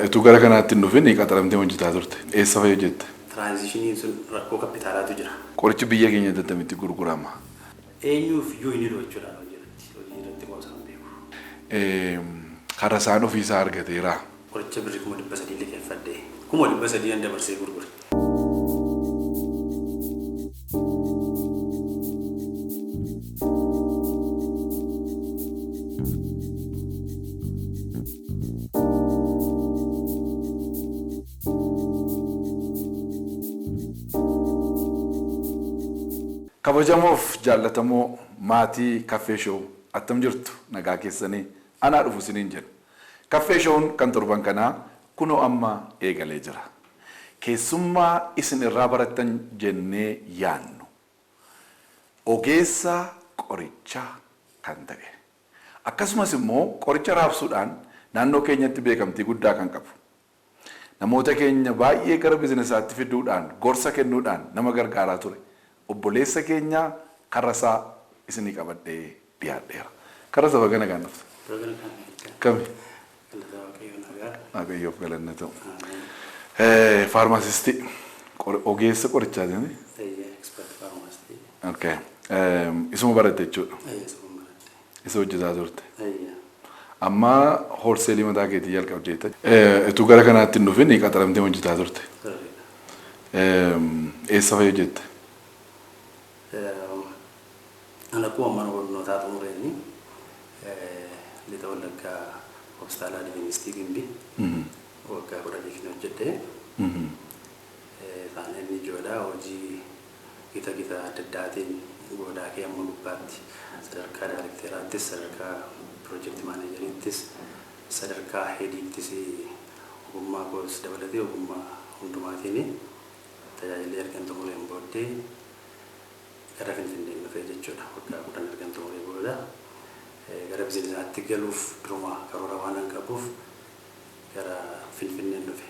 Utuu gara kanaatti hin dhufin qaxaramtee hojjetaa turte. Eessa fa'i hojjette? Transition sun rakkoo kapitaalaatu jira. Qorichi biyya keenya attamitti gurgurama? Eenyuuf iyyuu hin hiru jechuudha hojii irratti. Hojii irratti qoosaan beeku. Karasaan ofiisaa argateera. Qoricha birrii 300,000 liqeeffadhee 300,000 dabarsee gurgure. Kabajamoof jaallatamoo maatii Caffee Show, attam jirtu? Nagaa keessanii? Anaa dhufu isiniin jedha. Caffee Show'n kan torban kanaa kunoo amma eegalee jira. Keessummaa isin irraa barattan jennee yaannu, ogeessa qorichaa kan ta'e, akkasumas immoo qoricha raabsuudhaan naannoo keenyatti beekamtii guddaa kan qabu, namoota keenya baay'ee gara bizinesaatti fiduudhaan gorsa kennuudhaan nama gargaaraa ture, obboleessa keenya Karrasaa isinii qabadhee dhiyaadheera. Karrasaa, baga nagaan dhufte. Kami? Waaqayyoof galanna ta'u. Faarmaasistii, ogeessa qorichaati. Okay. Isuma baratte jechuudha. Isa hojjetaa turte. Amma wholesale mataa keetii jalqabdeetta. Utuu gara kanaatti hin dhufin qaxaramtee hojjetaa turte. Eessa fa'i hojjette? Ani akkuma mana barnootaa xumureenii Lixa Wallaggaa, Hospitaala Adventistii Gimbii waggaa 10f hojjedhe. Isaan inni ijoodha, hojii gita gita adda addaatiin goodaa kee amma gubbaatti, sadarkaa daarekteeraattis, sadarkaa project manageriittis, sadarkaa headiittis, ogummaa koos dabalatee ogummaa hundumaatiin tajaajilee ergan xumureen booddee gara Finfinneen dhufee jechuudha. Waggaa 10 ergan xumuree booda gara bizinesaatti galuuf duruma karoora waan an qabuuf gara Finfinneen dhufe.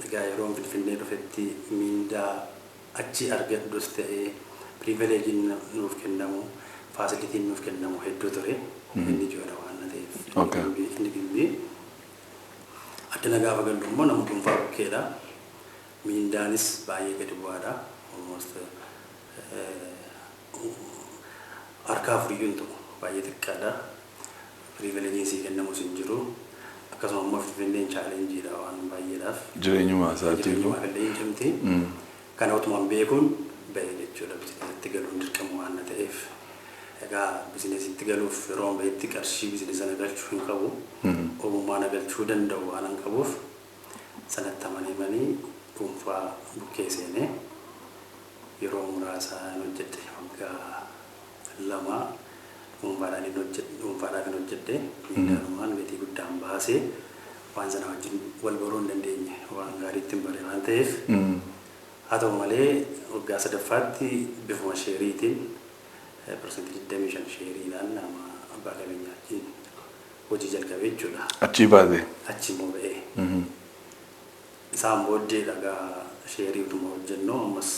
Egaa yeroon Finfinnee dhufetti miindaa achi argadhus ta'ee privileejiin nuuf kennamu, facilityn nuuf kennamu hedduu ture. Inni ijoodha waan na ta'eef. Inni Gimbii. Addana gaafa gallu immoo nama dhuunfaa bukkeedha. Miindaanis baay'ee gadi bu'aadha. Almost harka afuriyyuu hin ta'u. Baay'ee xiqqaadha. Privileejiin sii kennamus hin jiru. Akkasuma immoo Finfinneen challengeiidha waan baay'eedhaaf. Jireenyuma isaatiif. Jireenyumaaf illee hin cimti. Kana utumaan beekuun ba'e jechuudha. Bizinesitti galuun dirqama waan na ta'eef. Egaa bizinesitti galuuf yeroo bahetti qarshii bizinesa na galchuu hin qabu. Ogummaa na galchuu danda'u waan hin qabuuf sanatti amanee manii dhuunfaa bukkee seenee yeroo muraasa hin hojjedhe. Waggaa 2 dhuunfaadhaaf hin hojjedhe. Miindaanumaan gatii guddaan baasee waan sana wajjin wal baruu hin dandeenye, waan gaariitti hin bare waan ta'eef. Haa ta'u malee waggaa sadaffaatti bifuma shareiitiin 25% shareiidhaan nama abbaa qabeenyaa wajjin hojii jalqabee jechuudha. Achii baate. Achi immoo ba'ee. Isaan booddee dhagaa share utuma hojjennu ammas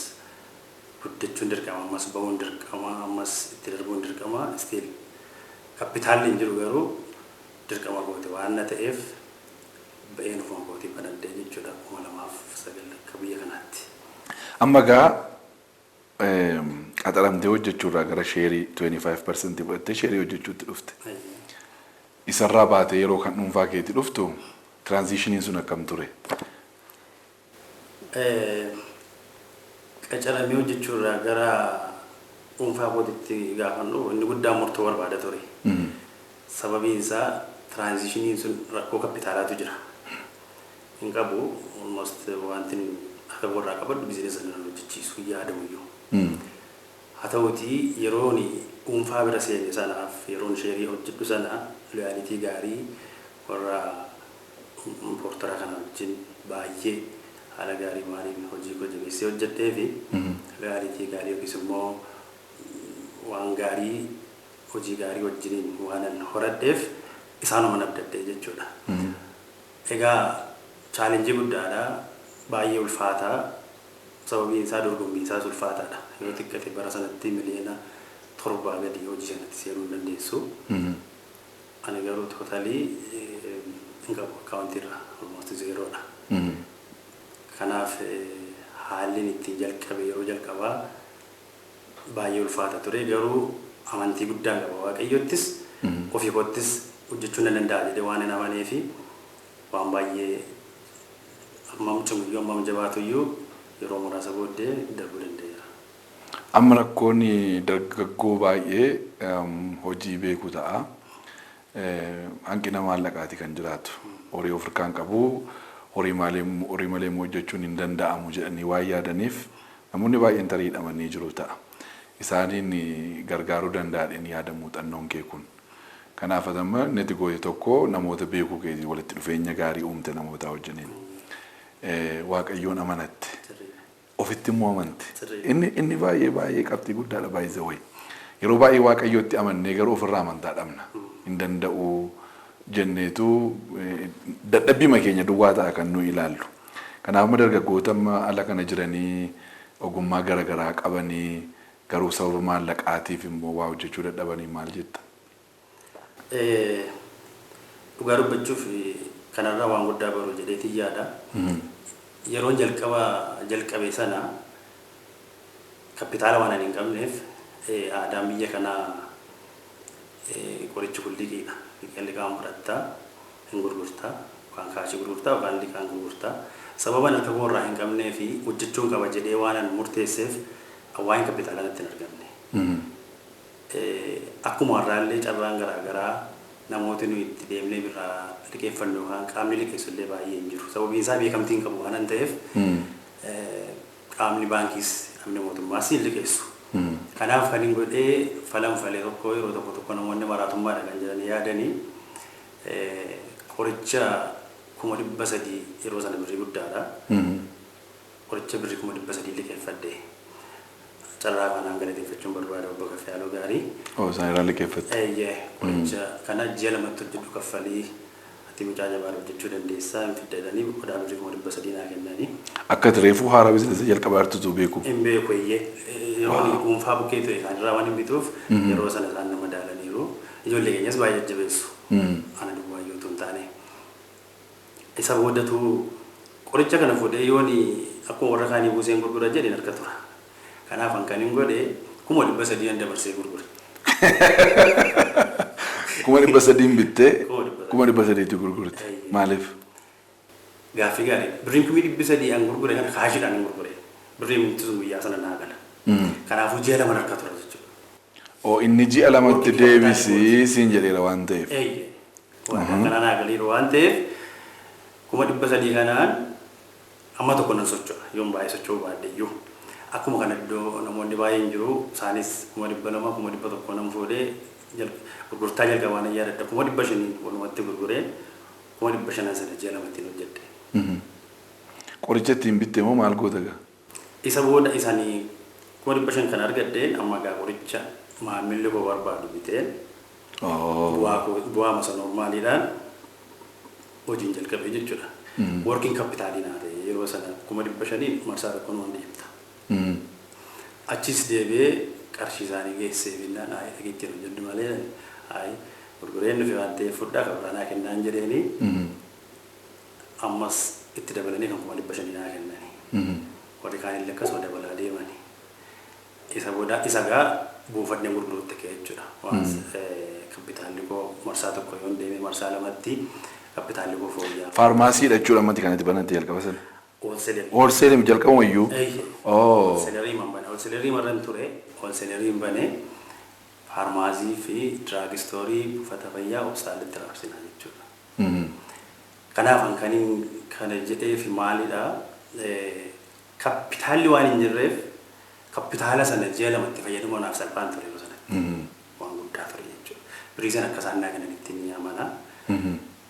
guddachuun dirqama, ammas ba'uun dirqama, ammas itti darbuun dirqama. Still kapitaalli hin jiru, garuu dirqama goote waan na ta'eef ba'een ofuma kootii banadhee jechuudha, 2009 akka biyya kanaatti. Amma gaa qaxaramtee hojjechuurraa gara share 25% fudhattee share hojjechuutti dhufte. Isarraa baatee yeroo kan dhuunfaa keetii dhuftu transitioniin sun akkam ture? Qacaramee hojjechuurraa gara dhuunfaa kootitti gaafannu inni guddaan murtoo barbaada ture. Sababiin isaa transitioniin sun rakkoo kapitaalaatu jira. Hin qabu, almost wanti harka koorraa qabadhu bizinesa sana hojjechiisu yaadamu iyyuu. Haa ta'uutii yeroon dhuunfaa bira seene sanaaf yeroon share hojjedhu sana loyalty gaarii warra importera kana wajjin baay'ee haala gaarii maaliin hojii koo jabeessee hojjedhee fi loyalty gaarii yookiis immoo waan gaarii, hojii gaarii wajjiniin waanan horadheef isaanuma abdadhee jechuudha. Egaa challenge guddaadha. Baay'ee ulfaataa. Sababiin isaa dorgommiin isaas ulfaataadha. Yoo xiqqate bara sanatti 7 miliyoona gadi hojii sanatti seenuu hin dandeessu. Ani garuu totally hin qabu akkaawuntii irraa, almost zeroodha. Kanaaf haalli ittiin jalqabe yeroo jalqabaa baay'ee ulfaata ture, garuu amantii guddaa qaba Waaqayyottis, ofii koottis hojjechuu nan danda'a jedhee waan hin amanee fi waan baay'ee hammam cimuyyuu, hammam jabaatuyyuu, yeroo muraasa booddee darbuu danda'eera. Amma rakkoon dargaggoo baay'ee hojii beeku ta'a. Hanqina maallaqaati kan jiraatu. Horii of harkaan qabu, horii malee immoo hojjechuun hin danda'amu jedhanii waan yaadaniif namoonni baay'een tarii hidhamanii jiru ta'a. Isaaniin gargaaruu danda'adheen yaada muuxannoon kee kun. Kanaaf amma neti goote tokko namoota beekuu keetii walitti dhufeenya gaarii uumte namoota wajjiniin. Waaqayyoon amanatte. Ofitti immoo amante. Inni baay'ee baay'ee qabxii guddaadha baay'ee wayi. Yeroo baay'ee Waaqayyootti amannee garuu ofirraa amantaa dhabna. Hin danda'u jenneetu dadhabbii keenya duwwaa ta'a kan nuyi ilaallu. Kanaaf amma dargaggoota amma ala kana jiranii ogummaa garaagaraa qabanii garuu sababa maallaqaatiif immoo waa hojjechuu dadhabanii maal jetta? Dhugaa dubbachuuf kanarraa waan guddaa baru jedheetiin yaada. Yeroon jalqaba jalqabe sana kapitaala waan ani hin qabneef, aadaan biyya kanaa qorichi kun liqiidha. Liqaan liqaan fudhattaa hin gurgurtaa, yookaan kaashii gurgurtaa yookaan liqaan gurgurtaa. Sababa harka koorraa hin qabnee fi hojjechuun qaba jedhee waan ani murteesseef waa'een kapitaalaa natti hin argamne. Akkuma har'aallee carraan garaagaraa namooti nuyi itti deemnee birraa liqeeffannu yookaan qaamni liqeessu illee baay'ee hin jiru. Sababiin isaa beekamtii hin qabu waan ta'eef qaamni baankiis qaamni mootummaas hin liqeessu. Kanaaf kan hin godhee falan falee tokko yeroo tokko tokko namoonni maraatummaadha kan jedhanii yaadanii, qoricha 300,000, yeroo sana birrii guddaadha. Qoricha birrii 300,000 liqeeffadhe. Carraa kanaan galateeffachuun barbaada obbo Kaffiyaaloo Gaarii. Oo, isaan irraa liqeeffatte. Eeyyee, qoricha kana ji'a 2tti hojjedhu kaffalii, ati mucaa jabaa hojjechuu dandeessaa hin fidda jedhanii qodaa birrii 300,000 naa kennanii. Akka reefuu haaraa biizinasii jalqabaa jirtutu beeku. Hin beeku, eeyyee. Yeroo dhuunfaa bukkee ture isaan irraa waan hin bituuf yeroo sana isaan nama daalaniiru. Ijoollee keenyas baay'ee jajjabeessu. Ana duwwaa yoo hin taane. Isa boodatu qoricha kana fuudhee yooni akkuma warra kaanii buuseen gurgura jedheen harka tura. Kanaaf an kan hin godhe 300,000 dabarsee gurgure. 300,000 bittee 300,000tti gurgurte. Maaliif? Gaaffii gaarii. Birriin 300,000 an gurgure kana kaashiidhaan hin gurgure. Birriin miti sun guyyaa sana naa gala. Kanaafuu ji'a 2 harka tura jechuudha. Oo, inni ji'a 2tti deebisii siin jedheera waan ta'eef. Eeyyee. Waan kana naa galeera waan ta'eef 300,000 kanaan amma tokko nan socho'a. Yoon baay'ee socho'uu baadhe iyyuu. Akkuma kana iddoo namoonni baay'een jiru, isaanis 200,000, 100,000 nan fuudhee gurgurtaa jalqabaa nan yaadadha. 500,000 walumatti gurguree 500,000 sana ji'a 2tti hojjedhe. Qoricha ittiin bitte moo maal goota gaa? Isa booda isaanii 500,000 kan argadheen amma gaa qoricha maamilli koo barbaadu biteen bu'aa masa normaaliidhaan hojiin jalqabee jechuudha. Working capitalii naa ta'e yeroo sana 500,000 marsaa tokko nuun deemta. Achis deebi'ee qarshii isaanii geessee binnaan ayi dhagiitti hojjedhu malee ayi gurgureen dhufe waan ta'eef fudhaa qabraa naa kennaan jedheeni ammas itti dabalanii kan 500,000 naa kennanii. Warri kaanillee akkasuma dabalaa deemanii. Isa booda isa gaa buufadhee gurguruutti ka'e jechuudha. Waan kapitaalli koo marsaa tokko yoon deeme marsaa 2tti kapitaalli koo fooyya'aa. Faarmaasiidha jechuudha ammatti kanatti banatti jalqaba sana. Wholesaler. Wholesaler jalqabuma iyyuu. Wholesaler man bane. Wholesaler marran ture. Wholesaler bane faarmaasii fi drug storeii, buufata fayyaa, hospitaalitti raabsinaa jechuudha. Kanaaf kan kana jedheef maalidha? Kapitaalli waan hin jirreef kapitaala sana ji'a 2tti fayyadamuun naaf salphaan ture yeroo sanatti. Waan guddaa ture jechuudha. Birrii sana akka isaan naa kennanitti ni amana.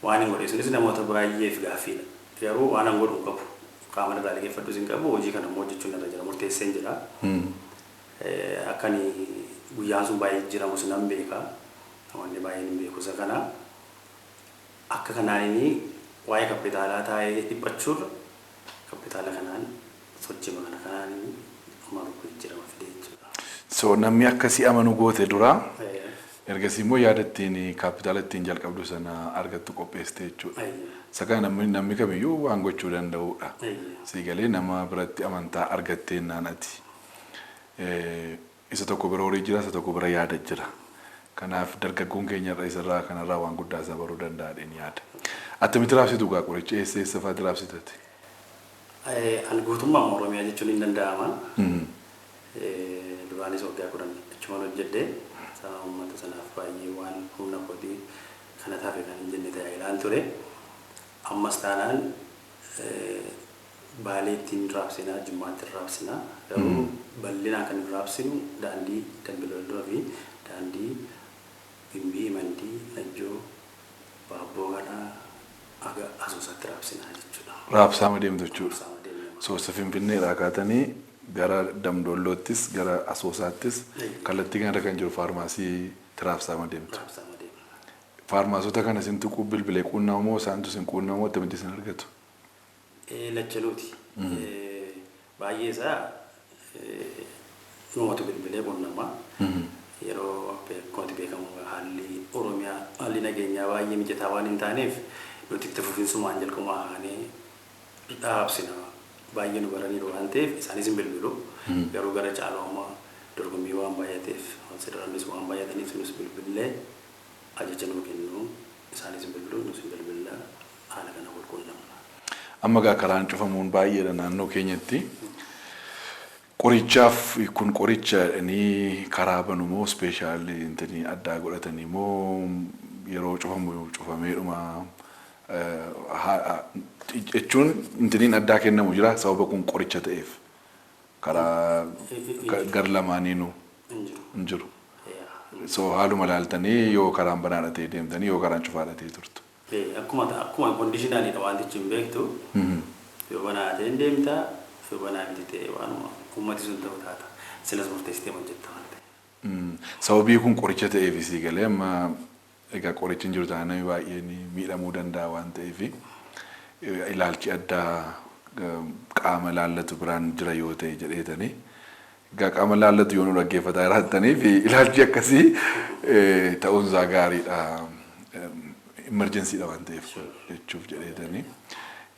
Waan hin godhe sunis namoota baay'eef gaaffiidha. Garuu waan an godhu hin qabu. Qaama irraa liqeeffadhus hin qabu. Hojii kana immoo hojjechuun irra jira, murteesseen jira. Akkani guyyaan sun baay'ee jijjiiramus nan beeka. Namoonni baay'een hin beeku isa kana. Akka kanaan inni waa'ee kapitaalaa taa'ee dhiphachuurra kapitaala kanaan sochii kana kanaan amma tokko jijjiirama fide jechuudha. So namni akkasii amanu goote dura Ergasii immoo yaada ittiin kaapitaala ittiin jalqabdu sana argattu qopheessite jechuudha. Isa kana namni kamiyyuu waan gochuu danda'udha. Sii galee nama biratti amantaa argattee naan ati. Isa tokko bira horii jira, isa tokko bira yaada jira. Kanaaf dargaggoon keenya irra isarraa kanarraa waan guddaa isaa baruu danda'a jedheen yaada. Attamitti raabsitu gaa qoricha eessa eessa fa'aatti raabsitate? Ani guutummaa Oromiyaa jechuun hin danda'ama. Duraanis waggaa 10 achumaan hojjedhe. Sababa uummata sanaaf baay'ee waan humna kootii kana tafe kan hin jenne tajaajilaan ture. Ammas taanaan Baalee ittiin raabsinaa, Jimmaatti raabsinaa. Garuu bal'inaan kan raabsinu daandii Dambidolloo fi daandii Gimbii, Mandii, Najjoo, Baabboo kanaa haga Asoosaatti raabsinaa jechuudha. Raabsaama deemtu jechuudha. Soossa Finfinneedhaa kaatanii gara Damdolloottis gara Asoosaattis kallattii kanarra kan jiru faarmaasii raabsaama deemtu. Raabsaama deemna. Faarmaasota kana isin tuquu bilbilee quunnamu moo isaantu isin quunnamu akkamitti isin argatu? Lachanuuti. Baay'ee isaa numatu bilbilee quunnama. Yeroo akkuma beekamu haalli Oromiyaa haalli nageenyaa baay'ee mijataa waan hin taaneef nuti itti fufinsumaan jalqabumaa kaanee raabsina. Baay'ee nu baraniiru waan ta'eef isaanis hin bilbilu. Garuu gara caalaa amma dorgommii waan baay'ateef seeranis waan baay'ataniif nus bilbillee ajaja nuu kennu, isaanis hin bilbilu, nus hin bilbilla, haala kana wal quunnamna. Amma gaa karaan cufamuun baay'eedha naannoo keenyatti. Qorichaaf kun qoricha jedhanii karaa banu moo special intini addaa godhatanii moo yeroo cufamu cufameedhuma jechuun intiniin addaa kennamu jira sababa kun qoricha ta'eef karaa gar lamaaniinuu hin jiru. So haaluma laaltanii yoo karaan banaadha ta'e deemtanii yoo karaan cufaadha ta'e turtu. Akkuma conditionaliidha wantichi hin beektu. Yoo banaa ta'e hin deemta, yoo banaa miti ta'e waanuma uummati sun ta'u taata. Silas murteessitee hojjetta waan ta'eef. Sababii kun qoricha ta'eef sii galee amma egaa qorichi hin jiru taanaan namni baay'een miidhamuu danda'a waan ta'eef ilaalchi addaa qaama laallatu biraan jira yoo ta'e jedheetanii. Egaa qaama laallatu yoo nu dhaggeeffataa jiraattanii fi ilaalchi akkasii ta'uunsaa gaariidha. Emergencydha waan ta'eef jechuuf jedheetanii.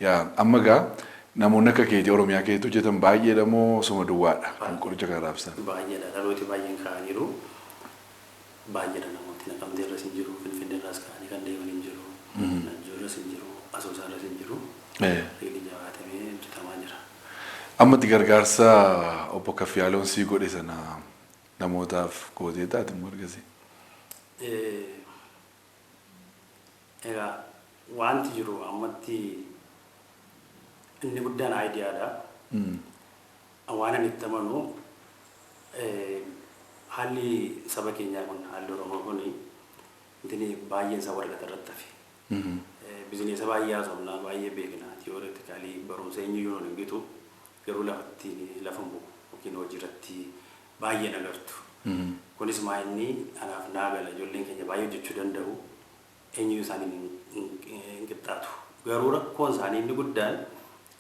Yaa amma egaa namoonni akka keetii Oromiyaa keessatti hojjetan baay'eedha moo suma duwwaadha kan qoricha kana raabsan? Baay'eedha. Dhalooti baay'een ka'aniiru. Baay'eedha namooti Naqamtee irras hin jiru, Finfinnee irraas ka'anii kan deeman hin jiru, Najjoo irras hin jiru, Asoosaa irras hin jiru. Riilii jabaatamee hojjetamaa jira. Ammatti gargaarsa obbo Kaffiyaaloon sii godhe sana namootaaf gootee taate immoo ergasii? Egaa wanti jiru ammatti inni guddaan ideadha. Waan ani itti amanu haalli saba keenyaa kun haalli Oromoo kun intini baay'een isaa waraqata irratti hafe. Business baay'ee haasofna, baay'ee beekna, theoretically barumsa eenyuyyuu hin gitu, garuu lafatti lafa hin bu'u yookiin hojii irratti baay'ee agartu. Kunis maa inni anaaf naa gala, ijoolleen keenya baay'ee hojjechuu danda'u, eenyuyyuu isaanii hin qixxaatu. Garuu rakkoon isaanii inni guddaan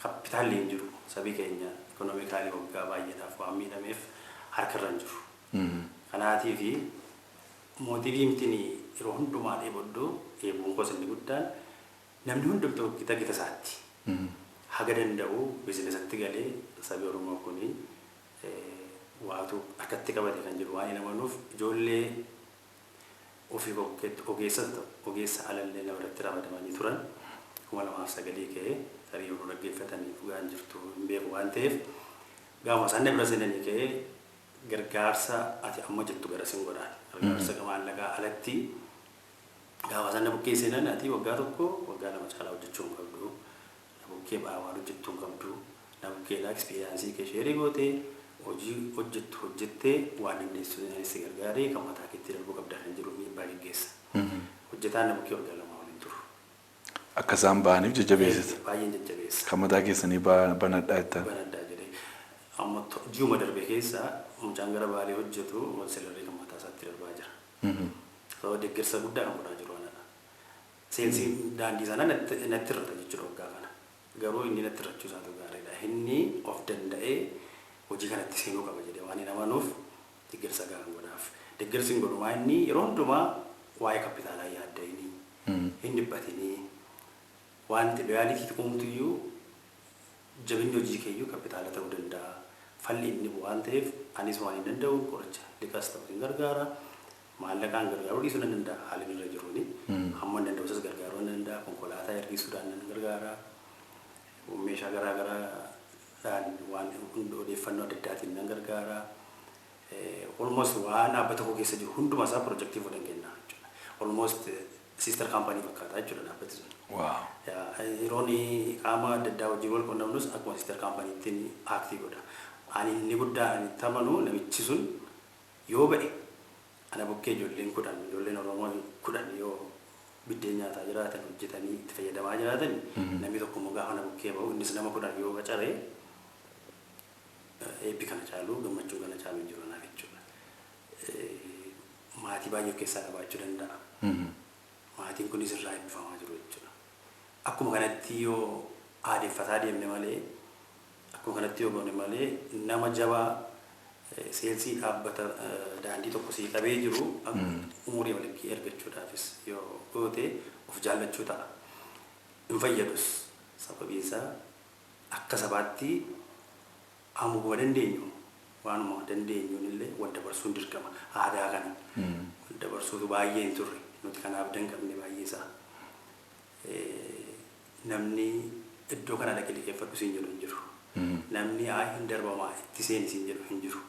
kapitaalli hin jiru. Sabii keenya economically waggaa baay'eedhaaf waan miidhameef harka irra hin jiru. Kanaatii fi motiveiimtiin yeroo hundumaa dheeboddu dheebuun koos inni guddaan namni hundumtuu gita gita isaatti haga danda'u businessatti galee sabi Oromoo kuni waatu harkatti qabate kan jiru waan hin amanuuf ijoollee ofii ogeessa ta'u ogeessa alallee nama irratti ramadamanii turan 2009 ka'ee tarii yeroo dhaggeeffatanii dhugaan jirtu hin beeku waan ta'eef gaafa isaan bira seenanii ka'ee gargaarsa ati amma jettu gara sin godhaan gargaarsa maallaqaa alatti gaafa isaan na bukkee seenan ati waggaa 1 waggaa 2 caalaa hojjechuu hin qabdu, na bukkee ba'aa waan hojjettuu hin qabdu, na bukkeedhaa experience kee share gootee hojii hojjettu hojjettee waan dandeessu si gargaaree kan mataa keetti darbuu qabda kan jiru dhiibbaa geggeessa. Hojjetaan na bukkee waggaa 2 waliin turu. Akka isaan ba'aniif jajjabeessita. Baay'een jajjabeessa. Kan mataa keessanii banadhaa jettan. Banadhaa jedhee. Amma ji'uma darbe keessa mucaan gara Baalee hojjetu wholesalerii kan mataa isaatti darbaa jira. Sababa deeggarsa guddaa kan godhaa jiru anadha. Seensi daandii sana natti irrata jechuudha waggaa kana. Garuu inni natti irrachuu isaatu gaariidha. Inni of danda'ee hojii kanatti seenuu qaba jedhee waan hin amanuuf deeggarsa gahaan godhaaf. Deeggarsi hin godhumaa inni yeroo hundumaa waa'ee kapitaalaa yaadda'inii, hin dhiphatinii, wanti loyalty uumtuyyuu jabinni hojii keeyyuu kapitaala ta'uu danda'a. Falli inni waan ta'eef anis waan hin danda'u qoricha liqaas ta'uu hin gargaara. Maallaqaan gargaaruu dhiisuu nan danda'a haalli irra jiruuni. Hamma hin danda'u isas gargaaruu nan danda'a. Konkolaataa ergisuudhaan nan gargaara. Meeshaa garaa garaadhaan waan odeeffannoo adda addaatiin nan gargaara. Almost waan dhaabbata tokko keessa jiru hunduma isaa pirojektii fudhan kenna jechuudha. Almost sister company fakkaata jechuudha dhaabbati sun. Yeroon qaama adda addaa wajjin wal qunnamnus akkuma sister companyttiin act godha. Ani inni guddaa ani itti amanu namichi sun yoo ba'e ana bukkee ijoolleen 10, ijoolleen Oromoo 10 yoo biddeen nyaataa jiraatan, hojjetanii itti fayyadamaa jiraatan, namni tokko immoo gaafa na bukkee ba'u innis nama 10 yoo qacaree, eebbi kana caalu, gammachuu kana caalu hin jiru naaf jechuudha. Maatii baay'ee of keessaa qabaachuu danda'a. Maatiin kunis irraa eebbifamaa jiru jechuudha. Akkuma kanatti yoo aadeffataa deemne malee, akkuma kanatti yoo goone malee, nama jabaa sales dhaabbata daandii tokko sii qabee jiru umurii walitti ergachuudhaafis yoo goote of jaallachuu ta'a. Hin fayyadus, sababiin isaa akka sabaatti hammuma dandeenyu waanuma dandeenyuun illee wal dabarsuun dirqama. Aadaa kana wal dabarsuutu baay'ee hin turre nuti, kanaaf danqabne baay'ee isaa. Namni iddoo kana dhaqee liqeeffadhu siin jedhu hin jiru. Namni haa hin darbamaa itti seeni siin jedhu hin jiru.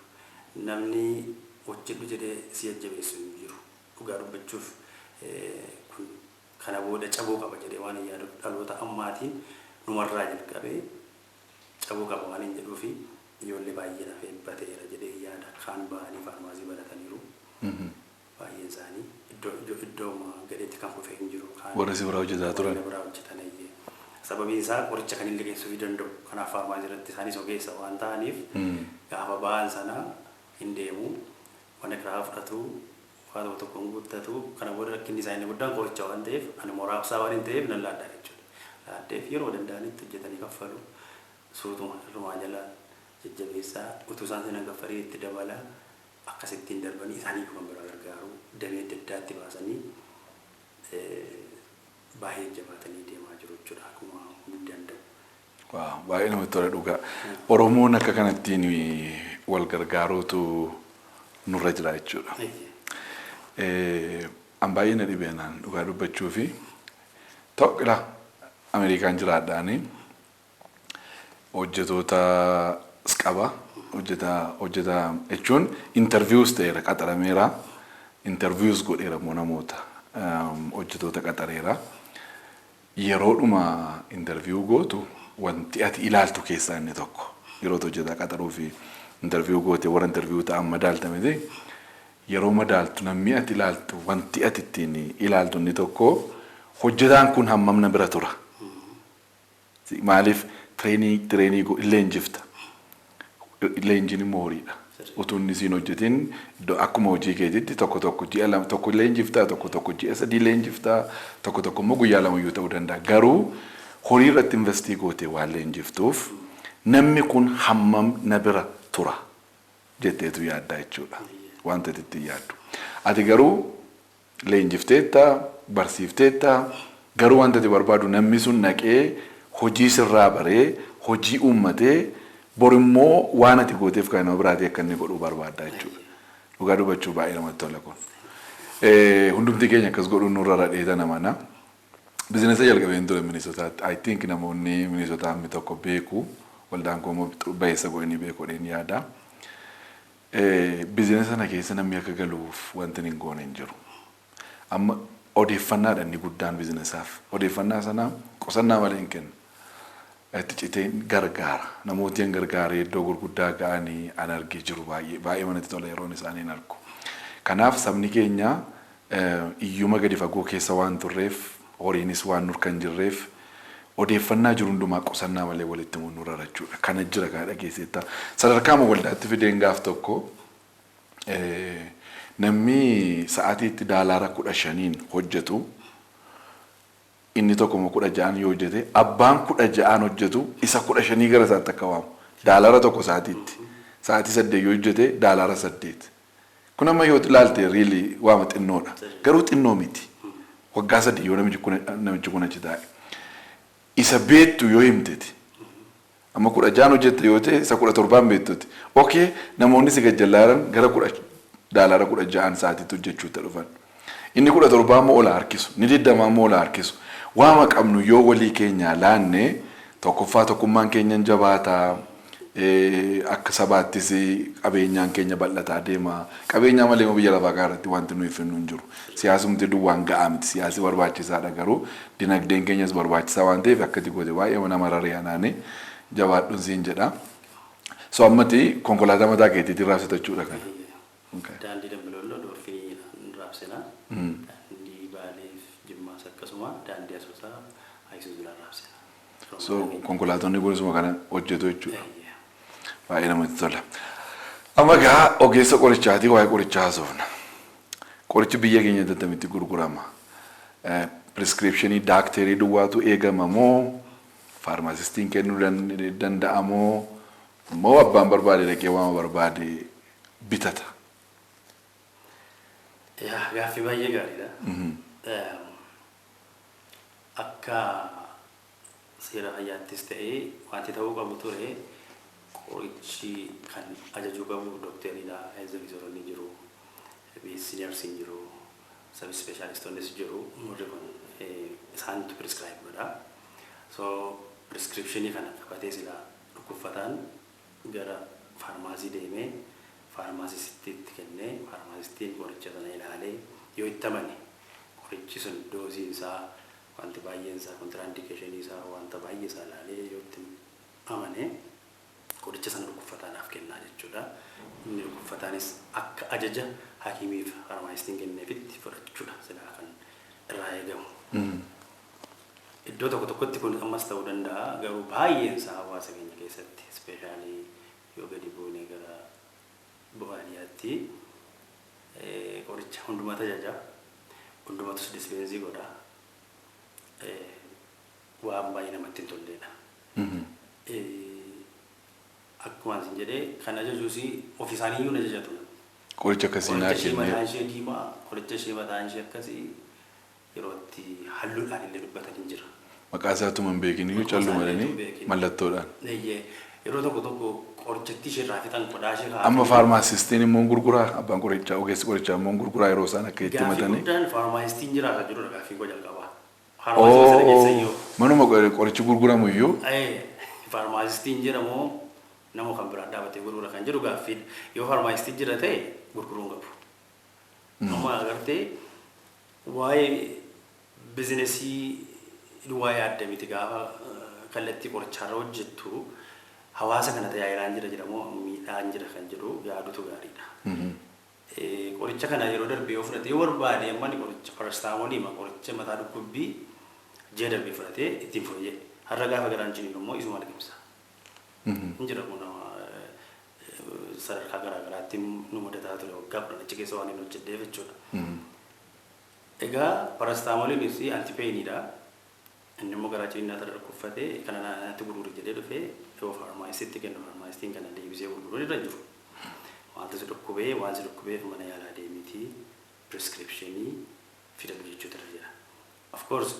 Namni hojjedhu jedhee si jajjabeessu hin jiru. Dhugaa dubbachuuf kun kana booda cabuu qaba jedhee waan hin yaadu, dhaloota ammaatiin numarraa jalqabee cabuu qaba waan hin jedhuufi ijoollee baay'ee lafee bateera jedhee yaada. Kaan ba'anii faarmaasii barataniiru. Baay'een isaanii iddoo iddoo gadheetti kan kufee hin jiru. Warra si biraa hojjetaa turan. Warra biraa hojjetan eeyyee. Sababiin isaa qoricha kan hin liqeessuufii danda'u. Kanaaf faarmaasii irratti isaanis ogeessa waan ta'aniif gaafa ba'an sana hin deemu. Mana kiraa fudhatu, waa tokko tokko hin guuttatu. Kana booda rakkinni isaa inni guddaan qoricha waan ta'eef ani immoo raabsaa waan hin ta'eef nan laaddaa jechuudha. Laaddeef yeroo danda'anitti hojjetanii kaffalu. Suutuma irrumaa jalaan jajjabeessaa utuu isaan sinan kaffalii itti dabala, akkasittiin darbanii isaanii kan biraa gargaaru, damee adda addaatti baasanii baay'ee jabaatanii deemaa jiru jechuudha akkuma hundi danda'u. Waaw, baay'ee namatti tola dhugaa. Oromoon akka kanattiin wal gargaaruutu nurra jira jechuudha. An baay'ee na dhibee naan dhugaa dubbachuu fi tokko Ameerikaan jiraadhaanii hojjetoota qaba. Hojjetaa jechuun interviews ta'eera, qaxarameera. Interviews godheera immoo namoota hojjetoota qaxareera. Yeroodhuma interview gootu wanti ati ilaaltu keessaa inni tokko yeroo hojjetaa qaxaruu fi interview goote warra interview ta'an madaalta miti. Yeroo madaaltu namni ati ilaaltu, wanti ati ittiin ilaaltu inni tokko hojjetaan kun hammam na bira tura. Maaliif trainii leenjifta. Leenjiin immoo horiidha. Utuu inni siin hojjetin akkuma hojii keetitti tokko tokko ji'a 2 tokko leenjiftaa, tokko tokko ji'a 3 leenjiftaa, tokko tokko immoo guyyaa 2 iyyuu ta'uu danda'a. Garuu horii irratti invest gootee waan leenjiftuuf namni kun hammam na bira tura jetteetu yaaddaa jechuudha. Wanta itti yaaddu. Ati garuu leenjifteetta, barsiifteetta, garuu wanta ati barbaadu namni sun naqee hojii sirraa baree hojii uummatee borimmoo waan ati gooteef kan nama biraatii akka inni godhuu barbaadda jechuudha. Dhugaa dubbachuu baay'ee namatti tola kun. Hundumti keenya akkas godhuun nurra radheeta namana. Business jalqabeen ture Minisootaatti. I think namoonni Minisootaa hammi tokko beeku. Waldaan koo immoo bayeessa godhanii beeku jedheen yaada. Business sana keessa namni akka galuuf wanti hin goone hin jiru. Amma odeeffannaadha inni guddaan businessaaf. Odeeffannaa sana qusannaa malee hin kennu. Itti citee gargaara. Namooti hin gargaaree iddoo gurguddaa ga'anii an argee jiru, baay'ee baay'ee manatti tola yeroon isaanii hin argu. Kanaaf sabni keenya iyyuma gadi fagoo keessa waan turreef, horiinis waan nur kan jirreef, odeeffannaa jiru hundumaa qusannaa malee walitti himuun nurra rachuudha. Kana jira, kana dhageesseetta. Sadarkaama waldaatti fideen gaaf tokko namni sa'aatii itti $15n hojjetu inni tokko immoo 16n yoo hojjete, abbaan 16n hojjetu isa 15 gara isaatti akka waamu. $1 sa'aatiitti. Sa'aatii 8 yoo hojjete $8. Kun amma yoo ilaalte really waama xinnoodha. Garuu xinnoo miti. Waggaa 3 yoo namichi kun achi taa'e. Isa beektu yoo himteeti. Amma 16 hojjette yoo ta'e, isa 17n beektuti. Okay, namoonni si gajjallaaran gara $16 sa'aatiitti hojjechuutti dhufan. Inni 17 immoo ola harkisu. Inni 20 immoo ola harkisu. Waama qabnu yoo walii keenya laanne, tokkoffaa tokkummaan keenya hin jabaataa. Akka sabaattis qabeenyaan keenya bal'ataa deema. Qabeenyaa malee biyya lafaa kana irratti wanti nuyi finnu hin jiru. Siyaasumti duwwaan ga'aa miti. Siyaasi barbaachisaadha, garuu dinagdeen keenyas barbaachisaa waan ta'eef akkati goote baay'ee nama raree anaani jabaadhuun siin jedha. So ammati konkolaataa mataa keetiitiin raabsita jechuudha kana. Daandii Dambidolloo Doolfinii raabsina. Daandii Baaleef Jimmaas akkasuma, daandii Asoosaa Ayisuuzuudhaan raabsina. So konkolaatonni kunisuma kana hojjetu jechuudha. Baay'ee namatti tola. Amma gaa ogeessa qorichaatii waa'ee qorichaa haasofna. Qorichi biyya keenya attamitti gurgurama? Prescriptionii daakterii duwwaatu eegama moo, faarmaasistiin kennuu danda'a moo, moo abbaan barbaade dhaqee waan barbaade bitata? Yaa, gaaffii baay'ee gaariidha. Akka seera fayyaattis ta'ee wanti ta'uu qabu ture, qorichi kan ajajuu qabu dookteriidha. Health visitoronni jiru, nursiin jiru, sub specialistonnis jiru. Warri kun isaantu prescribe godha. So prescriptionii kana qabatee silaa dhukkubfataan gara faarmaasii deemee faarmaasistiitti kennee, faarmaasistiin qoricha sana ilaalee yoo itti amane, qorichi sun doseiin isaa, wanti baay'een isaa, contraindicationii isaa, wanta baay'ee isaa ilaalee yoo itti amane, qoricha sana dhukkubfataadhaaf kennaa jechuudha. Inni dhukkubfataanis akka ajaja hakimiif faarmaasistiin kenneefitti fudhachuudha silaa kan irraa eegamu. Iddoo tokko tokkotti kun ammas ta'uu danda'a, garuu baay'een isaa hawaasa keenya keessatti, especially yoo gadi buunee gara baadiyyaatti, qoricha hundumatu ajaja, hundumatus dispense godha. Waan baay'ee namatti hin tolleedha. Akkuma isin jedhee, kan ajajuus ofii isaanii iyyuu hin ajajatu. Qoricha akkasii naa Qoricha ishee kennee. Mataan ishee diimaa, qoricha ishee mataan ishee akkasii, yeroo itti halluudhaan illee dubbatanii jira. Maqaa isaatuma hin beekin iyyuu Maqaa calluma isaallee jedhanii hin beekin. mallattoodhaan. Eeyyee, yeroo tokko tokko qorichatti ishee irraa fixan qodaa ishee Amma kaa'atanii. faarmaasistiin immoo gurguraa, abbaan qorichaa, ogeessi qorichaa immoo gurguraa yeroo isaan akka itti Gaaffii himatanii. guddaan faarmaasistiin jira kan jirudha gaaffii koo jalqabaa. Faarmaasii sana keessa iyyuu. Manuma qorichi gurguramu iyyuu. Faarmaasistiin jira moo nama kan biraa dhaabatee gurgura kan jedhu gaaffiidha. Yoo faarmaasistiin jira ta'e, gurguruu hin qabu. Amma agartee, waa'ee businessii waa'ee adda miti, gaafa kallattii qorichaarra hojjettu hawaasa kana tajaajilaan jira jedhamoo miidhaan jira kan jedhu yaadutu gaariidha. Qoricha kana yeroo darbe yoo fudhate, yoo barbaade, amma inni qoricha paracetamolii ma qoricha mataa dhukkubbii ji'a darbee fudhatee ittiin fooyya'e. Har'a gaafa garaan ciniinu immoo isuma liqimsa. Hin jira kun sadarkaa garaa garaatti nu mudataa ture, waggaa 10 achi keessa waan hin hojjedheef jechuudha. Egaa paracetamoliinis antipainiidha. Inni immoo garaa ciniinaa irra dhukkufatee kana natti gurguri jedhee dhufee yoo faarmaasiitti kennu, faarmaasistiin kana deebisee gurguruun irra hin jiru. Wanti si dhukkubee, waan si dhukkubeef mana yaalaa deemiitii prescriptionii fidadhu jechuutu irra jira. Of course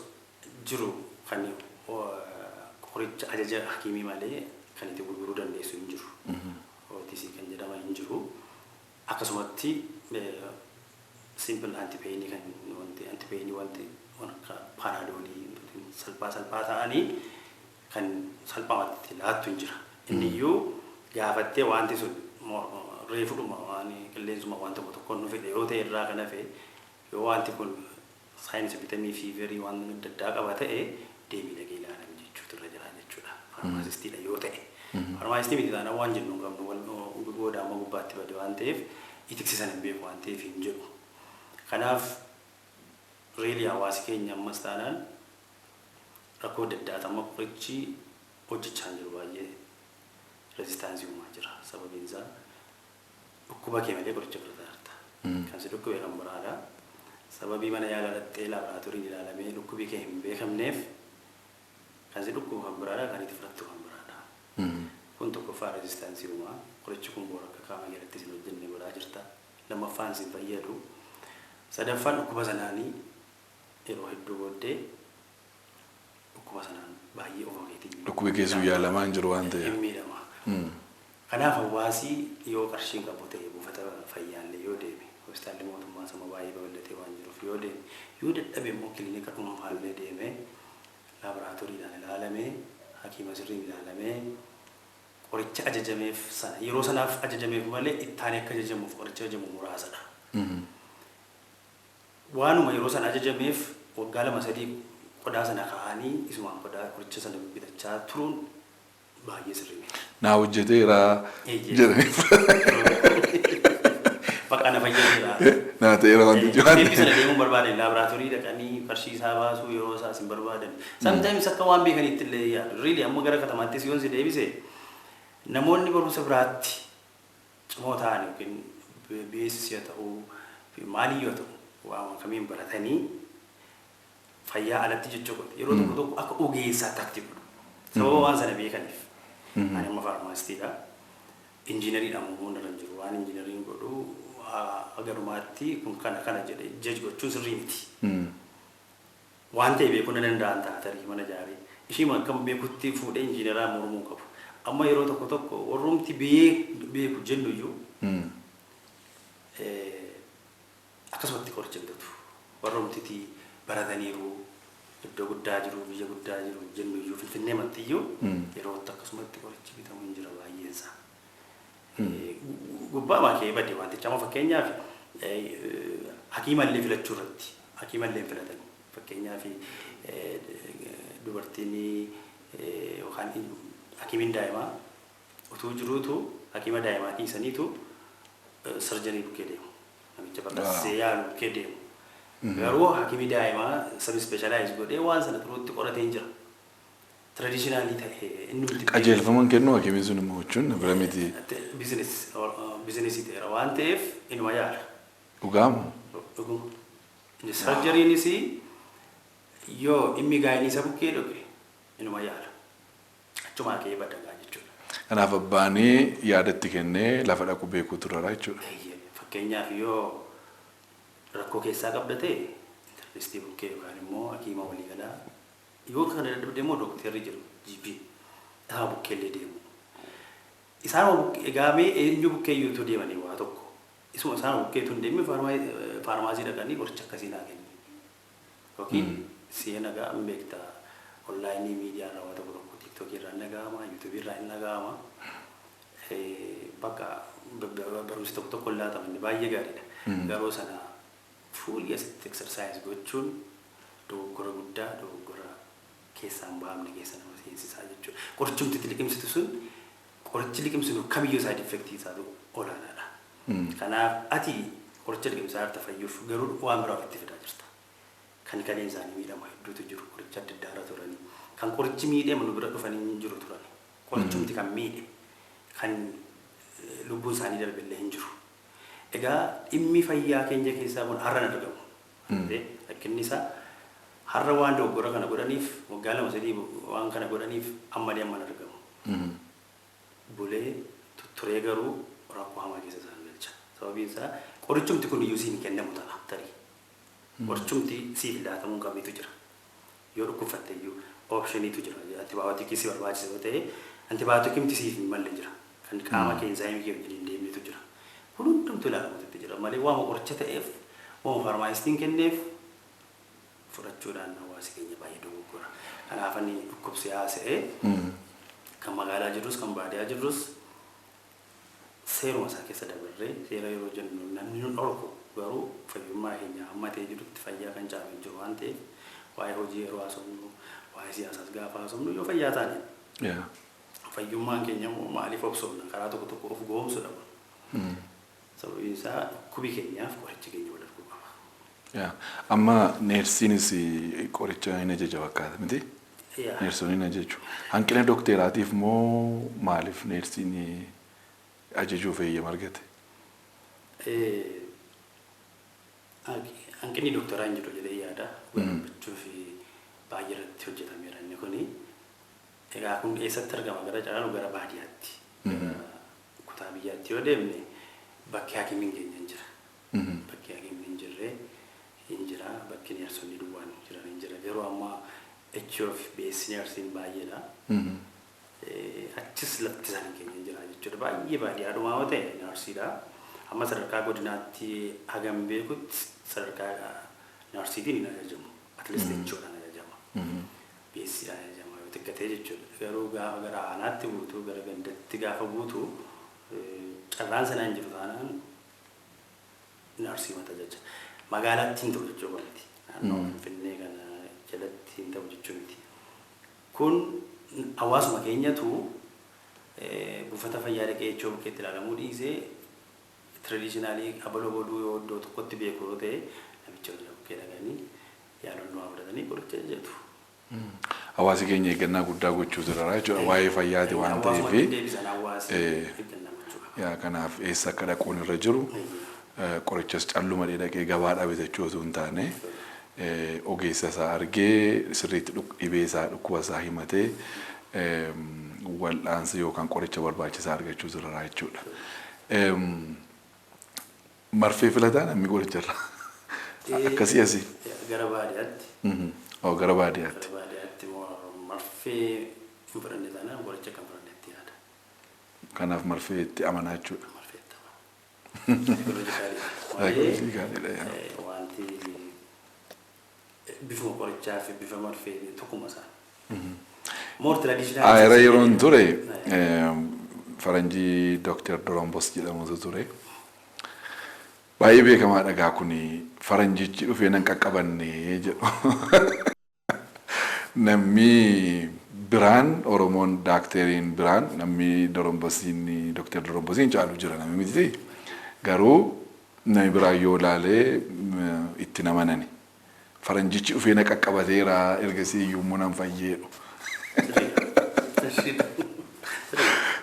jiru kan qoricha ajaja hakiimii malee kan itti gurguruu dandeessu hin jiru. OTC kan jedhama hin jiru. Akkasumatti simple antipainii kan wanti antipainii wanti akka Panadolii salphaa salphaa ta'anii kan salphaamatti laattu hin jira. Inni iyyuu gaafattee wanti sun reefudhuma waan qilleensuma waan tokko tokkoon nu fedhe yoo ta'e irraa kan hafe, yoo wanti kun signs symptomii feverii waan adda addaa qaba ta'e, deemii dhaqee ilaalame jechuutu irra jira jechuudha. Faarmaasistiidha yoo ta'e. Faarmaasistii miti taanaan waan jennu hin qabnu, booda amma gubbaatti bade waan ta'eef itiksisan hin beeku waan ta'eef hin jedhu. Kanaaf really hawaasi keenya ammas taanaan rakkoo adda addaa amma qorichi hojjechaa hin jiru, baay'ee resistanceii uumaa jira. Sababiin isaa dhukkuba kee malee qoricha fudhataa jirta. Kan si dhukkube kan biraadha. Sababii mana yaalaa dhaqxee laaboraatooriin ilaalamee dhukkubi kee hin beekamneef, kan si dhukkubu kan biraadha, kan itti fudhattu kan biraadha. Kun tokkoffaa resistanceii uumaa. Qorichi kun boora akka qaama keetti sin hojjenne godhaa jirta. Lammaffaan si fayyadu. Sadaffaan dhukkuba sanaanii yeroo hedduu booddee dhukkuba sanaan baay'ee ofuma keetiin Dhukkubi keessu yaalamaa hin jiru waan ta'eef. Hin miidhama. Kanaaf hawaasi yoo qarshiin qabu ta'e buufata fayyaallee yoo deeme, hospitaalli mootummaa sama baay'ee babal'atee waan jiruuf yoo deeme, yoo dadhabe immoo kilinika dhuunfaallee deeme, laaboraatooriidhaan ilaalamee, hakiima sirriin ilaalamee, qoricha ajajameef sana yeroo sanaaf ajajameef malee ittaanii akka ajajamuuf qoricha ajajamu muraasadha. Waanuma yeroo sana ajajameef waggaa 2-3 qodaa sana kaa'anii isumaan qodaa qoricha sana bitachaa turuun baay'ee sirrii miti. Naa hojjeteera jedhanii. Bakka na fayyadeera. Naa ta'eera wanti jiru. Deembi sana deemuun barbaadan laaboraatoorii dhaqanii qarshii isaa baasuu yeroo isaas hin barbaadan. Sometimes akka waan beekanitti illee yaadu. Really amma gara katamaattis yoon si deebise, namoonni barumsa biraatti cimoo ta'an yookiin beeksisi haa ta'uu maaliyyuu haa ta'u waan kamiin baratanii fayyaa alatti jechuu godhu. Yeroo tokko tokko akka ogeessaatti akti godhu. Sababa waan sana beekaniif. Ani amma faarmaastiidha. Injiinariidhaan immoo irra hin jiru. Waan injiinariin godhu agarumaatti kun kana kana jedhee judge gochuun sirrii miti. Waan ta'e beekuu na danda'an ta'a tarii mana ijaaree. Ishii akkam beekutti fuudhee injiinaraa mormuu qabu. Amma yeroo tokko tokko warrumti beeku jennu iyyuu akkasumatti qoricha bitatu. Warrumti barataniiru, iddoo guddaa jiru, biyya guddaa jiru jennu iyyuu, Finfinnee mattiyyuu yeroo akkasumatti qorichi bitamu hin jira baay'eensaa. Gubbaa baakee badde wanticha. Amma fakkeenyaaf hakiimallee filachuu irratti hakiimallee hin filatan. Fakkeenyaaf dubartiin yookaan hakiimiin daa'imaa utuu jiruutu hakiima daa'imaa dhiisaniitu surgeon bukkee deemu. Namicha baqassee yaalu bukkee deemu. Garuu hakiimii daa'imaa sub specialize godhee waan sana turuutti qoratee hin jira. Traditional ta'e inni nuti Qajeelfaman kennu hakiimiin sun immoo jechuun bira miti. Business ta'eera waan ta'eef inuma yaala. Dhugaamu. Dhuguma. Surgeryinis yoo dhimmi gynae isa bukkee dhufe inuma yaala. Achumaa ka'ee badagaa jechuudha. Kanaaf abbaanii yaadatti kennee lafa dhaqu beekuu turara jechuudha. Fakkeenyaaf yoo rakkoo keessaa qabda ta'e internist bukkee yookaan immoo hakiima waliigalaa, yoo kana dadhabde immoo dooktarri jiru GP isaa bukkeellee deemu. Isaan egaamee eenyu bukkee iyyuu deemanii waa tokko isuma isaan bukkeetu hin deemne faarmaasii dhaqanii qoricha akkasii naa kenni. Yookiin si'ee nagaa hin beektaa, online miidiyaa irraa waa tokko tokko TikTokii irraa hin dhaga'ama, YouTubeii irraa hin dhaga'ama. Bakka barumsi tokko tokko hin laatamu, inni baay'ee gaariidha. Garuu sana fuulli asitti exercise gochuun dogoggora guddaa, dogoggora keessaan bahamne keessa nama seensisaa jechuudha. Qorichumti itti liqimsitu sun, qorichi liqimsinu kamiyyuu side effectii isaatu olaanaadha. Kanaaf ati qoricha liqimsaa jirta fayyuuf, garuu waan biraa ofitti fidaa jirta. Kan kaleen isaanii miidhama hedduutu jiru, qoricha adda addaa irra turanii. Kan qorichi miidhee nu bira dhufanii hin jiru turani. Qorichumti kan miidhe kan lubbuun isaanii darbillee hin jiru. Egaa dhimmi fayyaa keenya keessaa kun har'a hin argamu. Rakkinni isaa har'a waan dogoggora kana godhaniif, waggaa 2-3 waan kana godhaniif ammallee amma hin argamu. Bulee turee garuu rakkoo hamaa keessa isaan galcha. Sababiin isaa qorichumti kun iyyuu siin kennamu ta'a tarii. Qorichumti siif laatamuu hin qabnetu jira. Yoo dhukkubfatte iyyuu optioniitu jira. Antibioticii si barbaachisa yoo ta'e antibioticimti siif hin malle jira. Kan qaama kee enzymeii kee wajjin hin deemnetu jira. Kun hundumtuu ilaalamutu jira malee waama qoricha ta'eef, waama faarmaasistiin kenneef fudhachuudhaan hawaasi keenya baay'ee dogoggora. Kanaaf ani dhukkubsi haasa'ee kan magaalaa jirrus kan baadiyyaa jirrus seeruma isaa keessa dabarree, seera yeroo jennu namni nu dhorku, garuu fayyummaa keenya hamma ta'e jirutti fayyaa kan caalu hin jiru waan ta'eef, waa'ee hojii yeroo haasofnu, waa'ee siyaasaas gaafa haasofnu yoo fayyaa taane, fayyummaan keenya immoo maaliif obsoofna, karaa tokko tokko of goomsudha kun. Sababiin isaa dhukkubi keenyaaf qorichi keenya wal arguu qaba. Amma neersiinis qoricha hin ajaja fakkaata miti? Neersonni hin ajaju. Hanqina dokteraatiif moo maaliif neersiin ajajuuf eeyyama argate? Hanqinni doktoraa hin jiru jedhee yaada. Dubbachuuf baay'ee irratti hojjetameera inni kuni. Egaa kun eessatti argama? Gara caalu gara baadiyyaatti. Gara kutaa biyyaatti yoo deemne bakki hakimiin keenya hin jira. Bakki hakiimni hin jirre hin jira, bakki neersonni duwwaan jiran hin jira. Garuu amma HO fi BSc neersiin baay'eedha. Achis lafti isaanii keenya hin jira jechuudha. Baay'ee baadiyyaadhumaa yoo ta'e neersiidha. Amma sadarkaa godinaatti hagam beekutti sadarkaa neersiitiin hin ajajamu. At least HOdhaan ajajama. BScdhaan ajajama yoo xiqqatee jechuudha. Garuu gaafa gara aanaatti buutu, gara gandatti gaafa buutu, carraan sanaa hin jiru taanaan neersii mata ajaja. Magaalaatti hin ta'u jechuu miti. Naannoo Finfinnee kana jalatti hin ta'u jechuu miti. Kun hawaasuma keenyatu buufata fayyaa dhaqee jechuu bukkeetti ilaalamuu dhiisee, traditional abaloo godhuu yoo iddoo tokkotti beeku yoo ta'e, namicha hojii bukkee dhaqanii yaalonnoo haa fudhatanii qoricha ajajatu. Hawaasi keenya eeggannaa guddaa gochuu jira jechuudha. Waa'ee fayyaati waan Hawaasumatti ta'eef. deebisan, hawaasi eeggannaa gochuu qaba. Yaa, kanaaf eessa akka dhaquun irra jiru, qorichas calluma dhaqee gabaadhaa bitachuu osoo hin taane, ogeessa isaa argee sirriitti dhibee isaa, dhukkuba isaa himatee, wal'aansa yookaan qoricha barbaachisaa argachuu jira jechuudha. Marfee filataa namni qoricharra? Akkasii asii. Gara baadiyyaatti. Oo, gara baadiyyaatti. Gara baadiyyaatti marfee hin fudhanne taanaan qoricha kan fudhannetti yaada. Kanaaf marfee itti amanaa jechuudha. Marfee itti amana. Psychology gaariidha, yaa. Wanti bifuma qorichaa fi bifa marfee tokkuma isaan. More traditional. Ayira yeroon ture faranjii Dr. Dorombos jedhamutu ture. Baay'ee beekamaa dhagaa kuni, faranjichi dhufee nan qaqqabanne jedhu. Namni biraan Oromoon daakteriin biraan namni Dorombosiin, Dr. Dorombosiin caalu jira namni miti. Garuu namni biraan yoo ilaalee itti namanani. Faranjichi dhufee na qaqqabateera, ergasii iyyuu immoo nan fayyeedhu.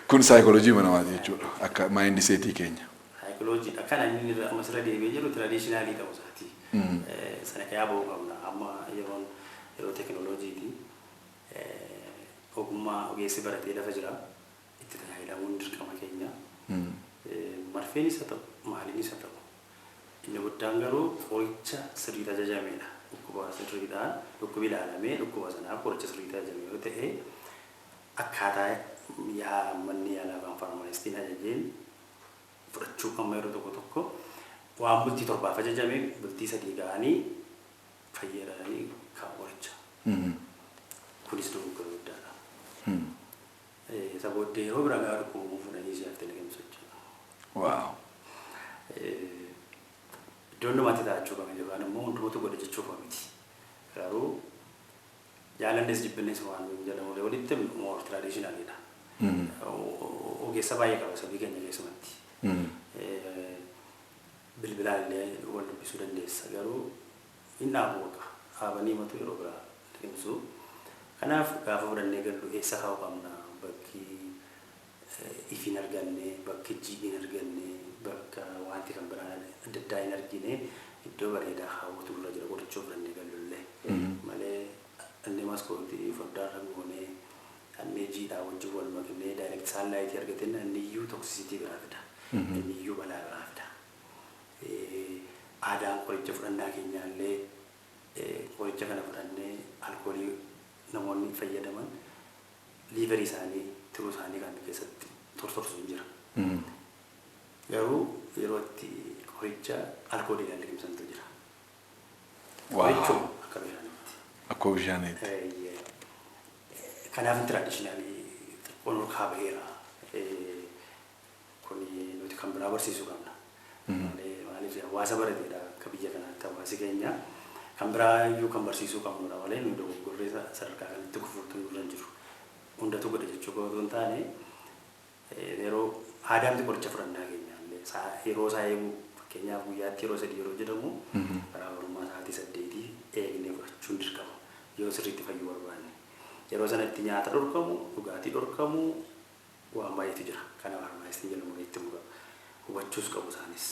Kun saayikooloojii namaati jechuudha. Akka mindsetii keenya. Saayikoloojii akkana inni irra amma sirra deebi'ee jiru traditional ta'uu isaati. Sana kayaa ba'uu qabna. Amma yeroon yeroo teekinooloojiiti. Ogummaa ogeessi baratee lafa jira. Itti tajaajilamuun dirqama keenya. Marfeenis haa ta'u, maaliinis haa ta'u. Inni guddaan garuu qoricha sirriitti ajajamedha. Dhukkuba sirriidhaan dhukkubi ilaalamee dhukkuba sanaaf qoricha sirriitti ajajame yoo ta'e, akkaataa yaa manni yaalaa yookaan faarmaasistiin ajajeen fudhachuu amma yeroo tokko tokko waan bultii 7f ajajame bultii 3 ga'anii fayyadamanii kan qoricha. Kunis dogoggora guddaadha. Isa booddee yeroo biraa gaafa dhukkubamu fuudhanii si'aaf liqimsu jechuudha. Iddoon namatti taa'achuu qaba yookaan immoo hundumatu godha jechuu qaba miti. Garuu jaalannes jibbinnes waan jedhamu walitti more traditionalidha. Ogeessa baay'ee qaba sabii keenya keessumatti. Bilbilaan illee wal dubbisuu dandeessa, garuu hin dhaabu, bakka dhaabanii matu yeroo biraa liqimsu. Kanaaf gaafa fudhannee gallu eessa kaa'uu qabna? Bakki ifi hin arganne, bakki jiidhi hin arganne, bakka wanti kan biraan adda addaa hin argine, iddoo bareedaa kaawwatu irra jira qorichoo fudhannee gallullee. Malee inni maskootii foddaarra goonee annee jiidhaa wajjin wal maknee direct sunlight argateen inni iyyuu toxicity biraa fida. Inni iyyuu balaa biraa fida. Aadaan qoricha fudhannaa keenyaallee, qoricha kana fudhannee alkoolii namoonni fayyadaman liverii isaanii, tiruu isaanii kan keessatti tortorsu hin jira. Garuu yeroo itti qoricha alkooliidhaan liqimsantu jira. Qorichuma akka bishaaniitti. Akkoo bishaaniitti. Kanaaf traditional xiqqoon ol kaabaheera. Kuni nuti kan biraa barsiisuu qabna. Maaliif, hawaasa barateedha akka biyya kanaatti hawaasi keenya, kan biraa iyyuu kan barsiisuu qabnudha malee nu dogoggorree sadarkaa kanatti kufuutu nurra hin jiru. Hundatu godha jechuu qofa otoo hin taane, yeroo aadaamti qoricha fudhannaa keenya illee yeroo isaa eeguu, fakkeenyaaf guyyaatti yeroo 3 yeroo jedhamu, garaagarummaa sa'aatii 8 eegnee fudhachuun dirqama yoo sirriitti fayyuu barbaanne. Yeroo sanatti nyaata dhorkamu, dhugaatii dhorkamu, waan baay'eetu jira. Kana faarmaasistiin jedhamu itti muka hubachuus qabu isaanis.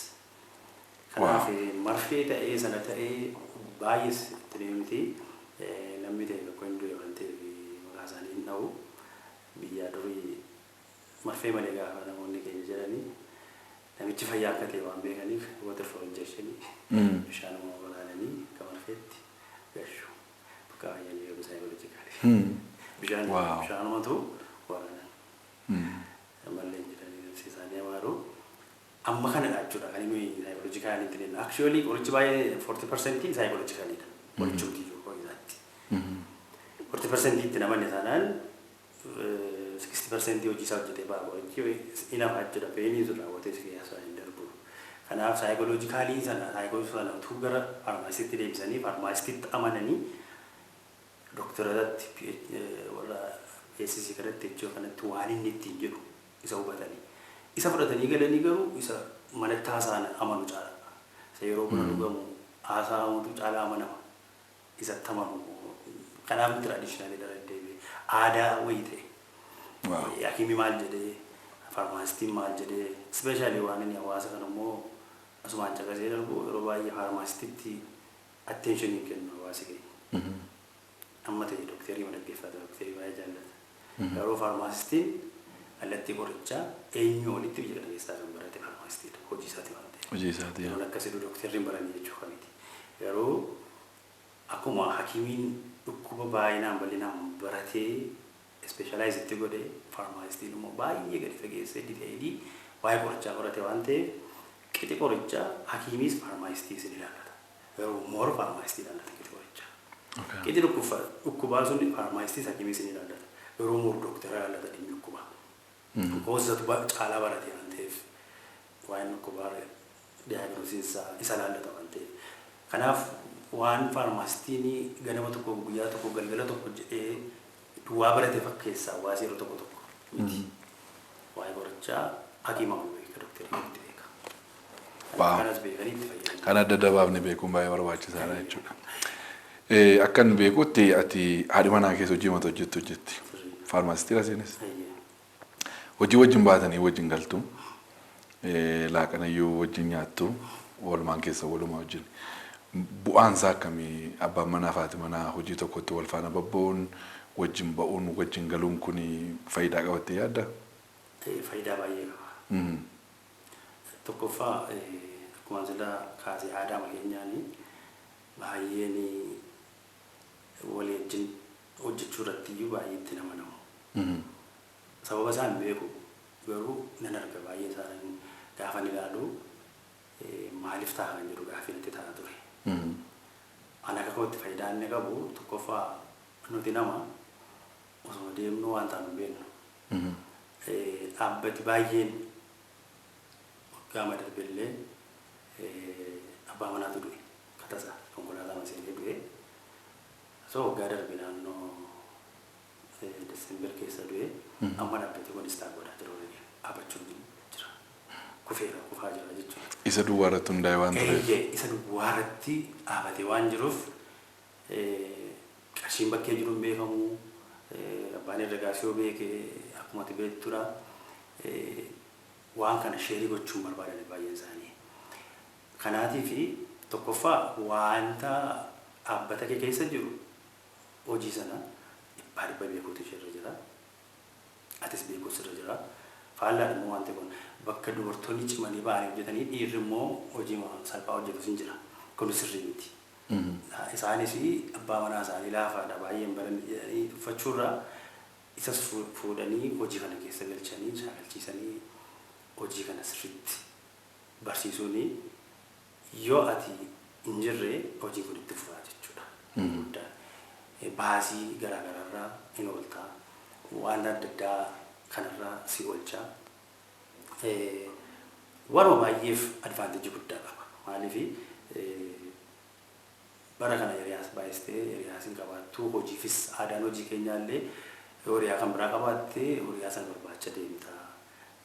Kanaaf marfee ta'ee sana ta'ee baay'ees itti miti, namni ta'e tokko hin du'e waan ta'eef maqaa isaanii hin dha'u. Biyya durii marfee malee gaafa namoonni keenya jedhanii Namichi fayyaa akka ta'e waan beekaniif water for injection bishaanuma waraananii gamarfeetti gashu. Bakka fayyanii yeroo psychologically. Bishaan bishaanumatu waraanan. Ammallee jedhanii nafsi isaanii amaaru. Amma kanadha jechuudha kan inni psychologically itti kennu. Actually qorichi baay'ee 40% psychologically dha. Qorichumti iyyuu isaatti. 40% itti namanne taanaan 60% hojii isaa hojjetee ba'a qorichi in hafa jechuudha. Painii sun raawwatee si keessaa hin darbu. Kanaaf psychologically sana psychology sana utuu gara pharmacytti deebisanii pharmacytti amananii dooktaratti warra PSC kanatti jechuu kanatti waan inni ittiin jedhu isa hubatanii. Isa fudhatanii galanii garuu isa manatti haasa'an amanu caala. Isa yeroo buna dhugamu haasa'amutu caalaa amanama. Isatti amanu. Kanaaf traditional dha deebi'e. Aadaa wayii ta'e. Hakimi maal jedhee, pharmacistiin maal jedhee, especially waan inni hawaasa kana immoo asumaan caqasee darbu yeroo baay'ee pharmacistitti attention kennu hawaasi keenya. Amma ta'e dooktarii ma dhaggeeffata, dooktarii baay'ee jaallata. Garuu pharmacistiin kallattii qorichaa eenyu olitti biyya kana keessaa kan barate pharmacistiidha. Hojii isaati waan ta'eef. Hojii isaati. Yeroon akkasii dooktarri hin baranii jechuu miti. Garuu akkuma hakimiin dhukkuba baay'inaan bal'inaan baratee specialize itti godhee pharmacistiin immoo baay'ee gadi fageessee detailii waa'ee qorichaa qorate waan ta'eef qixi qorichaa hakiimiis pharmacistiis ni ilaallata. Garuu more pharmacistii ilaallata qixi qorichaa. Qixi dhukkubaa sun pharmacistiis hakiimiis ni ilaallata. Garuu more dooktara ilaallata dhimmi dhukkubaa. Because caalaa barate waan ta'eef waa'een dhukkubaa diagnosis isa ilaallata waan ta'eef. Kanaaf waan pharmacistiin ganama tokko guyyaa tokko galgala tokko jedhee duwwaa barate fakkeessa hawaasa yeroo tokko tokko miti. Waa'ee qorichaa hakiima ol beeka, dooktarii itti beeka. Kanas beekanii itti fayyadamu. Kan adda adda baafnee beekuun baay'ee barbaachisaadha jechuudha. Akkan beekutti ati haadhi manaa keessa hojii mata hojjettu hojjetti. Pharmacistiidha isinis. Hojii wajjin baatanii wajjin galtu. Laaqanayyuu wajjin nyaattu. Oolmaan keessa walumaa wajjin. Bu'aan isaa akkamii abbaan manaa fi haati manaa hojii tokkotti wal faana babba'uun wajjin ba'uun wajjin galuun kun faayidaa qabattee yaadda? Faayidaa baay'ee qaba. Tokkoffaa akkuma silaa kaasee aadaa keenyaanii baay'een walii wajjin hojjechuu irratti iyyuu baay'ee itti nama namu. Sababa isaan hin beeku garuu nan arga baay'ee isaanii gaafa ilaalu maaliif ta'a kan jedhu gaaffii natti ta'a ture. Ani akka kootti faayidaa inni qabu tokkoffaa nuti nama osoo deemnu waan taanu hin beeknu. Dhaabbati baay'een waggaa darbe illee abbaa manaatu du'e katasa konkolaataa seenee du'e. So waggaa darbe naannoo December keessa du'e amma dhaabbati kun istaa godhaa jiru dhaabbachuun jira. Kufeera kufaa jira jechuudha. Isa duwwaa irratti hundaa'e waan tureef. Eeyyee, isa duwwaa irratti dhaabatee waan jiruuf qarshiin bakkee jiru hin beekamu. Abbaan herregaas yoo beeke akkuma ati beektudha. Waan kana share gochuun barbaadan baay'een isaanii. Kanaatiif tokkoffaa wanta dhaabbata kee keessa jiru hojii sana dhibbaa dhibba beekuutu isheerra jira. Atis beekuus irra jira. Faallaan immoo wanti kun bakka dubartoonni cimanii ba'anii hojjetanii dhiirri immoo hojii salphaa hojjetus hin jira. Kun sirrii miti. Isaanis abbaa manaa isaanii laafaadha baay'een baran jedhanii tuffachuurraa isas fuudhanii hojii kana keessa galchanii shaakalchiisanii hojii kana sirriitti barsiisuun yoo ati hin jirre hojiin kun itti fufaa jechuudha. Guddaan. Baasii garaa garaarraa hin ooltaa. Waan adda addaa kanarraa si oolchaa. Waanuma baay'eef advantage guddaa qaba. Maaliif bara kana hiriyaas baay'istee hiriyaas hin qabaattu hojiifis aadaan hojii keenyaallee hiriyaa kan biraa qabaatte hiriyaa sana barbaacha deemta.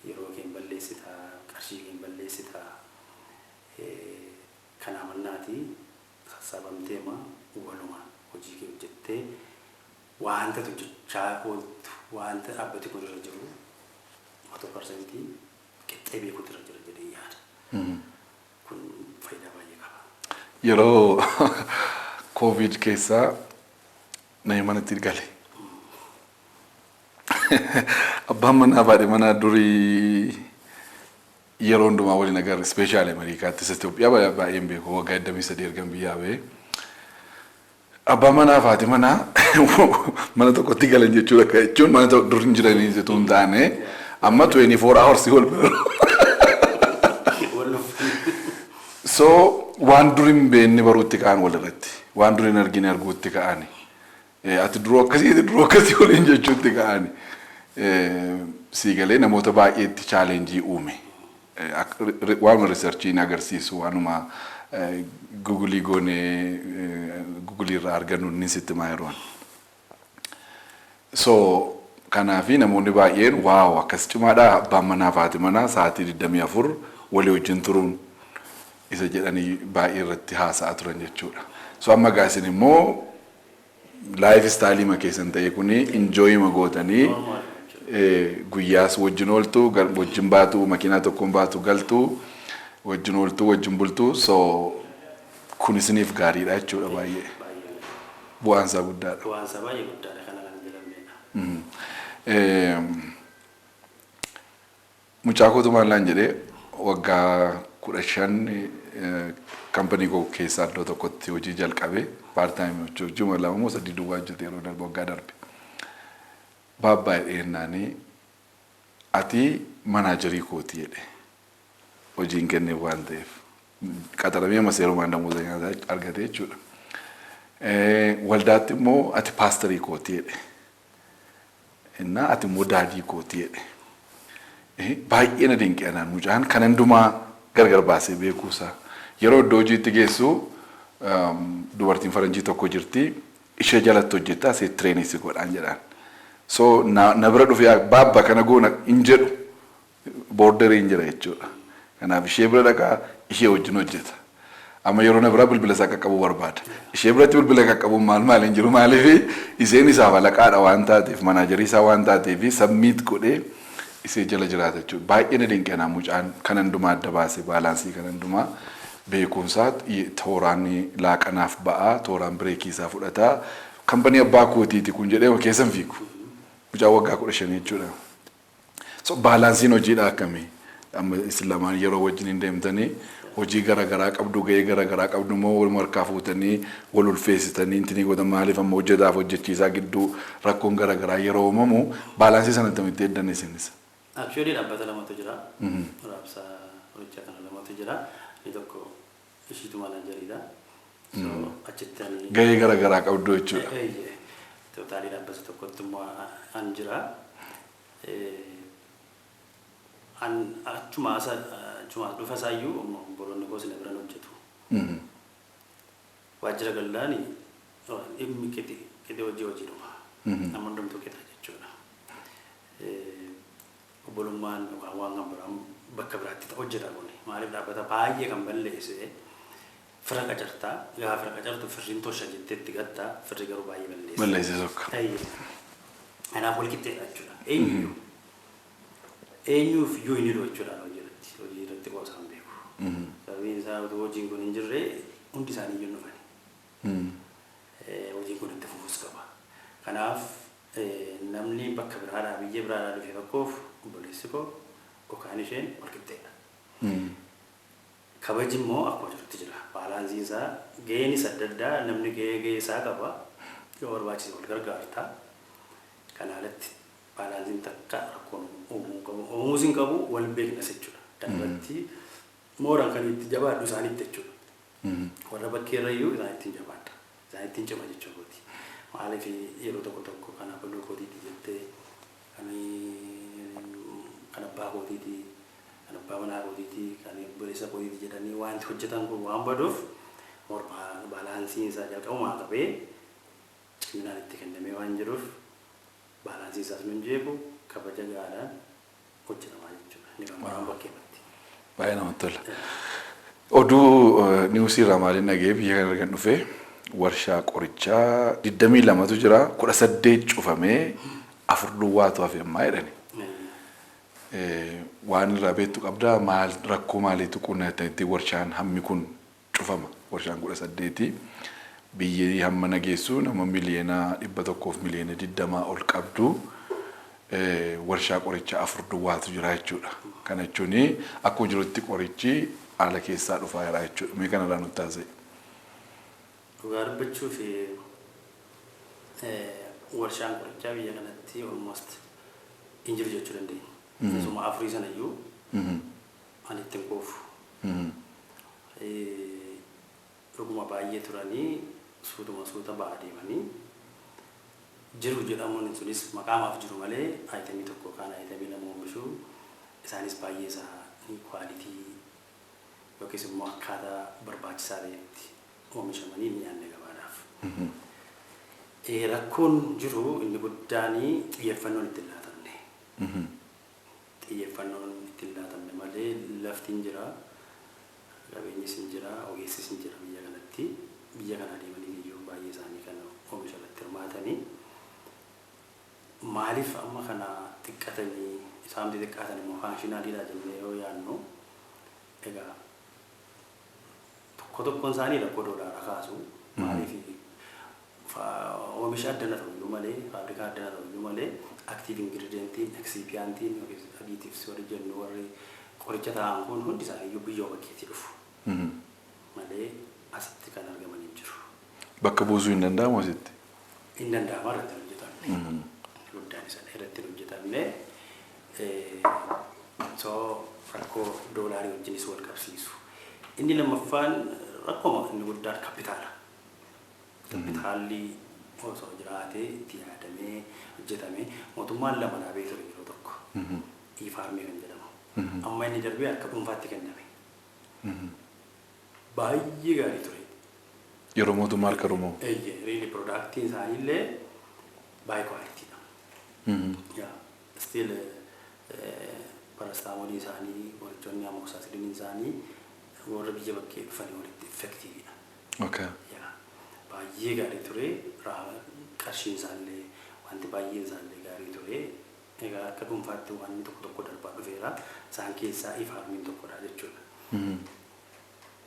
Yeroo kee hin balleessitaa, qarshii kee hin balleessitaa. Kana mannaatii sassaabamteema walumaan hojii kee hojjettee wanta hojjechaa ooltu wanta dhaabbati kun irra jiru 100% qixxee beekuutu irra jira jedhee yaada. Kun faayidaa baay'ee qaba. Yeroo Covid keessaa namni manatti gale. Abbaan manaa fi haadhi manaa durii Yeroo hundumaa waliin agarra, especially Ameerikaatti, isa Itoophiyaa baay'een beeku, waggaa 23 ergan biyyaa ba'ee. Abbaa manaa fi haati manaa mana tokkotti galan jechuudha. Jechuun mana dur hin jiranii utuu hin taane, amma 24 hours wal bira. So waan dur hin beekne baruutti ka'an walirratti. Waan dur hin argine arguutti ka'ani. Ati duroo akkasii, ati duroo akkasii waliin jechuutti ka'ani. Sii galee, namoota baay'eetti challenge uume. Waanuma researchiin agarsiisu, waanuma Google goonee Google irraa argannu inni sitti maa yeroon. So kanaafi namoonni baay'een, "Wow, akkas cimaadha abbaan manaa fi haati manaa sa'aatii 24 walii wajjin turuun," isa jedhanii baay'ee irratti haasa'aa turan jechuudha. So amma gaasin immoo lifestyle ma keessan ta'e kuni enjoy ma gootanii guyyaas wajjin ooltu, wajjin baatu, makiinaa tokkoon baatu, galtu, wajjin ooltu, wajjin bultu. So kun isiniif gaariidha jechuudha baay'ee. Bu'aan isaa guddaadha. Bu'aan isaa baay'ee guddaadha, kana kan jedhamnedha. Mucaa kootu maal naan jedhee, waggaa 15 company koo keessaa iddoo tokkotti hojii jalqabee, part time hojii ji'a 2 moo 3 duwwaa hojjete yeroo darbe, waggaa darbe. "Baabbaa," jedheennaanii, "ati manager kooti," jedhe. Hojiin kenneef waan ta'eef. Qaxaramee amma seerumaan namoota nyaata argate jechuudha. Waldaatti immoo "ati pastor kooti," jedhe. Innaa "ati immoo daddy kooti," jedhe. Baay'ee na dinqee anaan, mucaan kan hundumaa gargar baasee beekuusaa. Yeroo iddoo hojiitti geessu dubartiin faranjii tokko jirti. Ishee jalatti hojjettaa, see train si godhaan jedhaan. So na bira dhufee "baabba, kana goona" hin jedhu, borderiin jira jechuudha. Kanaaf ishee bira dhaqaa, ishee wajjin hojjeta. Amma yeroo na biraa bilbila isaa qaqqabuu barbaada. Ishee biratti bilbila qaqqabuun maal maal hin jiru. Maaliif? Isheen isaaf alaqaadha waan taateef, manager isaa waan taateef, submit godhee isee jala jiraata jechuudha. Baay'ee na dinqeenaa, mucaan kan hundumaa adda baasee balance kan hundumaa beekumsaa, tooraan laaqanaaf ba'aa, tooraan break isaa fudhataa. "Company abbaa kootiiti kun," jedhee keessan fiigu. Mucaan waggaa 15 jechuudha. So balanceiin hojiidha akkamii? Amma isin lamaan yeroo wajjin hin deemtanii, hojii garaagaraa qabdu, gahee garaagaraa qabdu moo wal harkaa fuutanii wal ulfeessitanii intinii gootan? Maaliif amma hojjetaaf hojjechiisaa gidduu rakkoon garaagaraa yeroo uumamu, balance sana akkamitti eeddan isinis? Actually dhaabbata lamatu jira. Raabsaa qorichaa kana lamatu jira. Inni tokko ishiitu manageriidha. So achitti ani Gahee garaagaraa qabdu jechuudha. Eeyyee. Totally dhaabbata tokkotti immoo an jira. An achuma dhufa isaayyuu obboloonni koos na biran hojjetu. Waajjira gallaani dhimmi qixi qixi hojii hojiidhuma. Nama hundumtuu qixa jechuudha. Obbolummaan yookaan waan kan biraan bakka biraatti hojjeta kun. Maaliif, dhaabbata baay'ee kan balleesse fira qacartaa, gaafa fira qacartu firriin tosha jettee itti gattaa, firri garuu baay'ee balleessa. Balleesse tokko. Kanaaf wal qixxeedha jechuudha. Eenyuyyuu. Eenyuuf iyyuu hin hidhu jechuudha hojii irratti. Hojii irratti qoosaan beeku. Sababiin isaa utuu hojiin kun hin jirre hundi isaanii iyyuu hin dhufani. Hojiin kun itti fufuus qaba. Kanaaf namni bakka biraadhaa, biyya biraadhaa dhufe tokkoof obboleessi koo yookaan isheen wal qixxeedha. Kabaji immoo akkuma jirutti jira. Balanceiin isaa, gaheenis adda addaa, namni gahee gahee isaa qaba. Yoo barbaachise wal gargaarta. Kana alatti balanceiin takka rakkoon uumuu qabu. Uumuus hin qabu, wal beeknas jechuudha. Kanarratti mooraan kan itti jabaadhu isaanitti jechuudha. Warra bakkeerra iyyuu isaan ittiin jabaadha. Isaan ittiin cima jechuudha. Maaliif, yeroo tokko tokko kan abaluu kootiiti jettee, kan abbaa kootiiti, kan abbaa manaa kootiiti, kan obboleessa kootiiti jedhanii wanti hojjetan kun waan baduuf, balanceiin isaa jalqabumaa qabee ciminaan itti kennamee waan jiruuf, balance isaas nun jeequ, kabaja gahaadhaan hojjetamaa jechuudha. Inni kan biraan bakkeeffatti. Baay'ee namatti tola. Oduu news irraa maaliin dhaga'ee, biyya kana ergan dhufee, warshaa qorichaa 22tu jira, 18 cufamee 4 duwwaatu hafe ammaa jedhani. Waan irraa beektu qabdaa? Maal, rakkoo maaliitu qunnamte warshaan hammi kun cufama, warshaan 18? Biyyi hamma nageessu nama 120,000,000 ol qabdu. Warshaa qorichaa afur duwwaatu jira jechuudha. Kana jechuun akkuma jirutti qorichi ala keessaa dhufaa jira jechuudha. Mee kanarraa nutti haasa'e. Dhugaa dubbachuuf, warshaan qorichaa biyya kanatti almost hin jiru jechuu dandeenya. Isuma afurii sana iyyuu ani ittiin quufu. Dhuguma baay'ee turanii suutuma suuta ba'aa deemanii jiru jedhamuun sunis maqaamaaf jiru malee item tokko yookaan item lama oomishuu, isaanis baay'ee isaa quality yookiis immoo akkaataa barbaachisaa ta'etti oomishamanii hin nyaanne gabaadhaaf. Rakkoon jiru inni guddaan xiyyeeffannoon itti hin laatamne. Xiyyeeffannoon itti hin laatamne malee lafti hin jira, qabeenyis hin jira, ogeessis hin jira biyya kanatti. Biyya kanaa deemanii iyyuu baay'ee isaanii kan oomisha irratti hirmaatanii. Maaliif amma kana xiqqatanii, isaan xixiqqaatan immoo functionaliidha jennee yoo yaadnu, egaa tokko tokkoon isaanii rakkoo doolaaraa kaasu. Maaliif oomisha addana ta'u iyyuu malee, faabrikaa addana ta'u iyyuu malee, active ingredientiin, excipientiin yookiis additives warri jennu, warri qoricha ta'an kun hundi isaanii iyyuu biyya bakkeetii dhufu malee asitti kan argaman hin jiru. Bakka buusuu hin danda'amu asitti? Hin danda'ama, irratti hin hojjetamne. Guddaan isa irratti hin hojjetamne. So rakkoo doolaarii wajjinis wal qabsiisu. Inni lammaffaan rakkoo inni guddaan kapitaala. Kapitaalli osoo jiraatee itti yaadamee hojjetamee, mootummaan lama dhaabee ture yeroo tokko. E-Pharm kan jedhamu. Amma inni darbee harka dhuunfaatti kenname. Baay'ee gaarii ture. Yeroo mootummaa harka Oromoo. Eeyyee, really productiin isaaniillee baay'ee qualitydha. Yaa, still paracetamolii isaanii, qorichoonni amoxicilliniin isaanii warra biyya bakkee dhufanii walitti effectivedha. Yaa, baay'ee gaarii ture. Qarshiin isaallee, wanti baay'een isaallee gaarii ture. Egaa akka dhuunfaatti waan tokko tokko darbaa dhufeera. Isaan keessaa E-Pharmiin tokkodha jechuudha.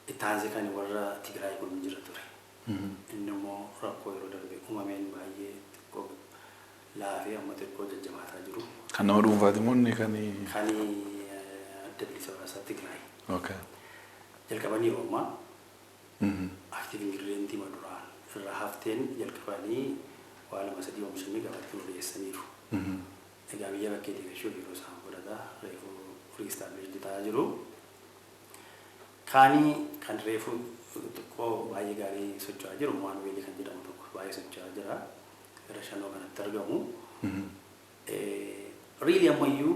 Itti aansee kan warra Tigraay kun jira ture. Inni immoo rakkoo yeroo darbe uumameen baay'ee xiqqoo laafee amma xiqqoo jajjabaataa jiru. Kan nama dhuunfaati moo inni kan? Kan Adda Bilisa Baasaa Tigraay. Jalqabanii Roomaa active ingredientii duraan irraa hafteen jalqabanii waa lama sadii oomishanii gabaatti nu dhiyeessaniiru. Egaa biyya bakkee deebisuuf yeroo isaan fudhata, reefu re-establish ta'aa jiru. Kaanii kan reefu xiqqoo baay'ee gaarii socho'aa jiru Maanuweelii kan jedhamu tokko baay'ee socho'aa jira. Gara shanoo kanatti argamu. Really ammayyuu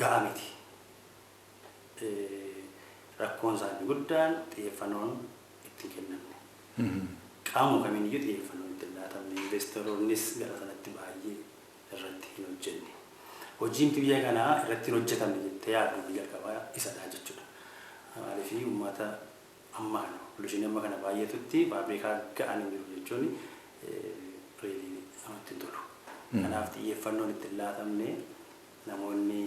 ga'a miti. Rakkoon isaanii guddaan xiyyeeffannoon itti hin kennamne. Qaamuma kamiiniyyuu xiyyeeffannoon itti hin laatamne. Investoroonnis gara sanatti baay'ee irratti hin hojjenne. Hojiin biyya kanaa irratti hin hojjetamne jettee yaaddu jalqabaa isadha jechuudha. Maaliif uummata amma kana, population amma kana baay'atutti faabrikaa ga'an hin jiru jechuun really namatti hin tolu. Kanaaf xiyyeeffannoon itti hin laatamne, namoonni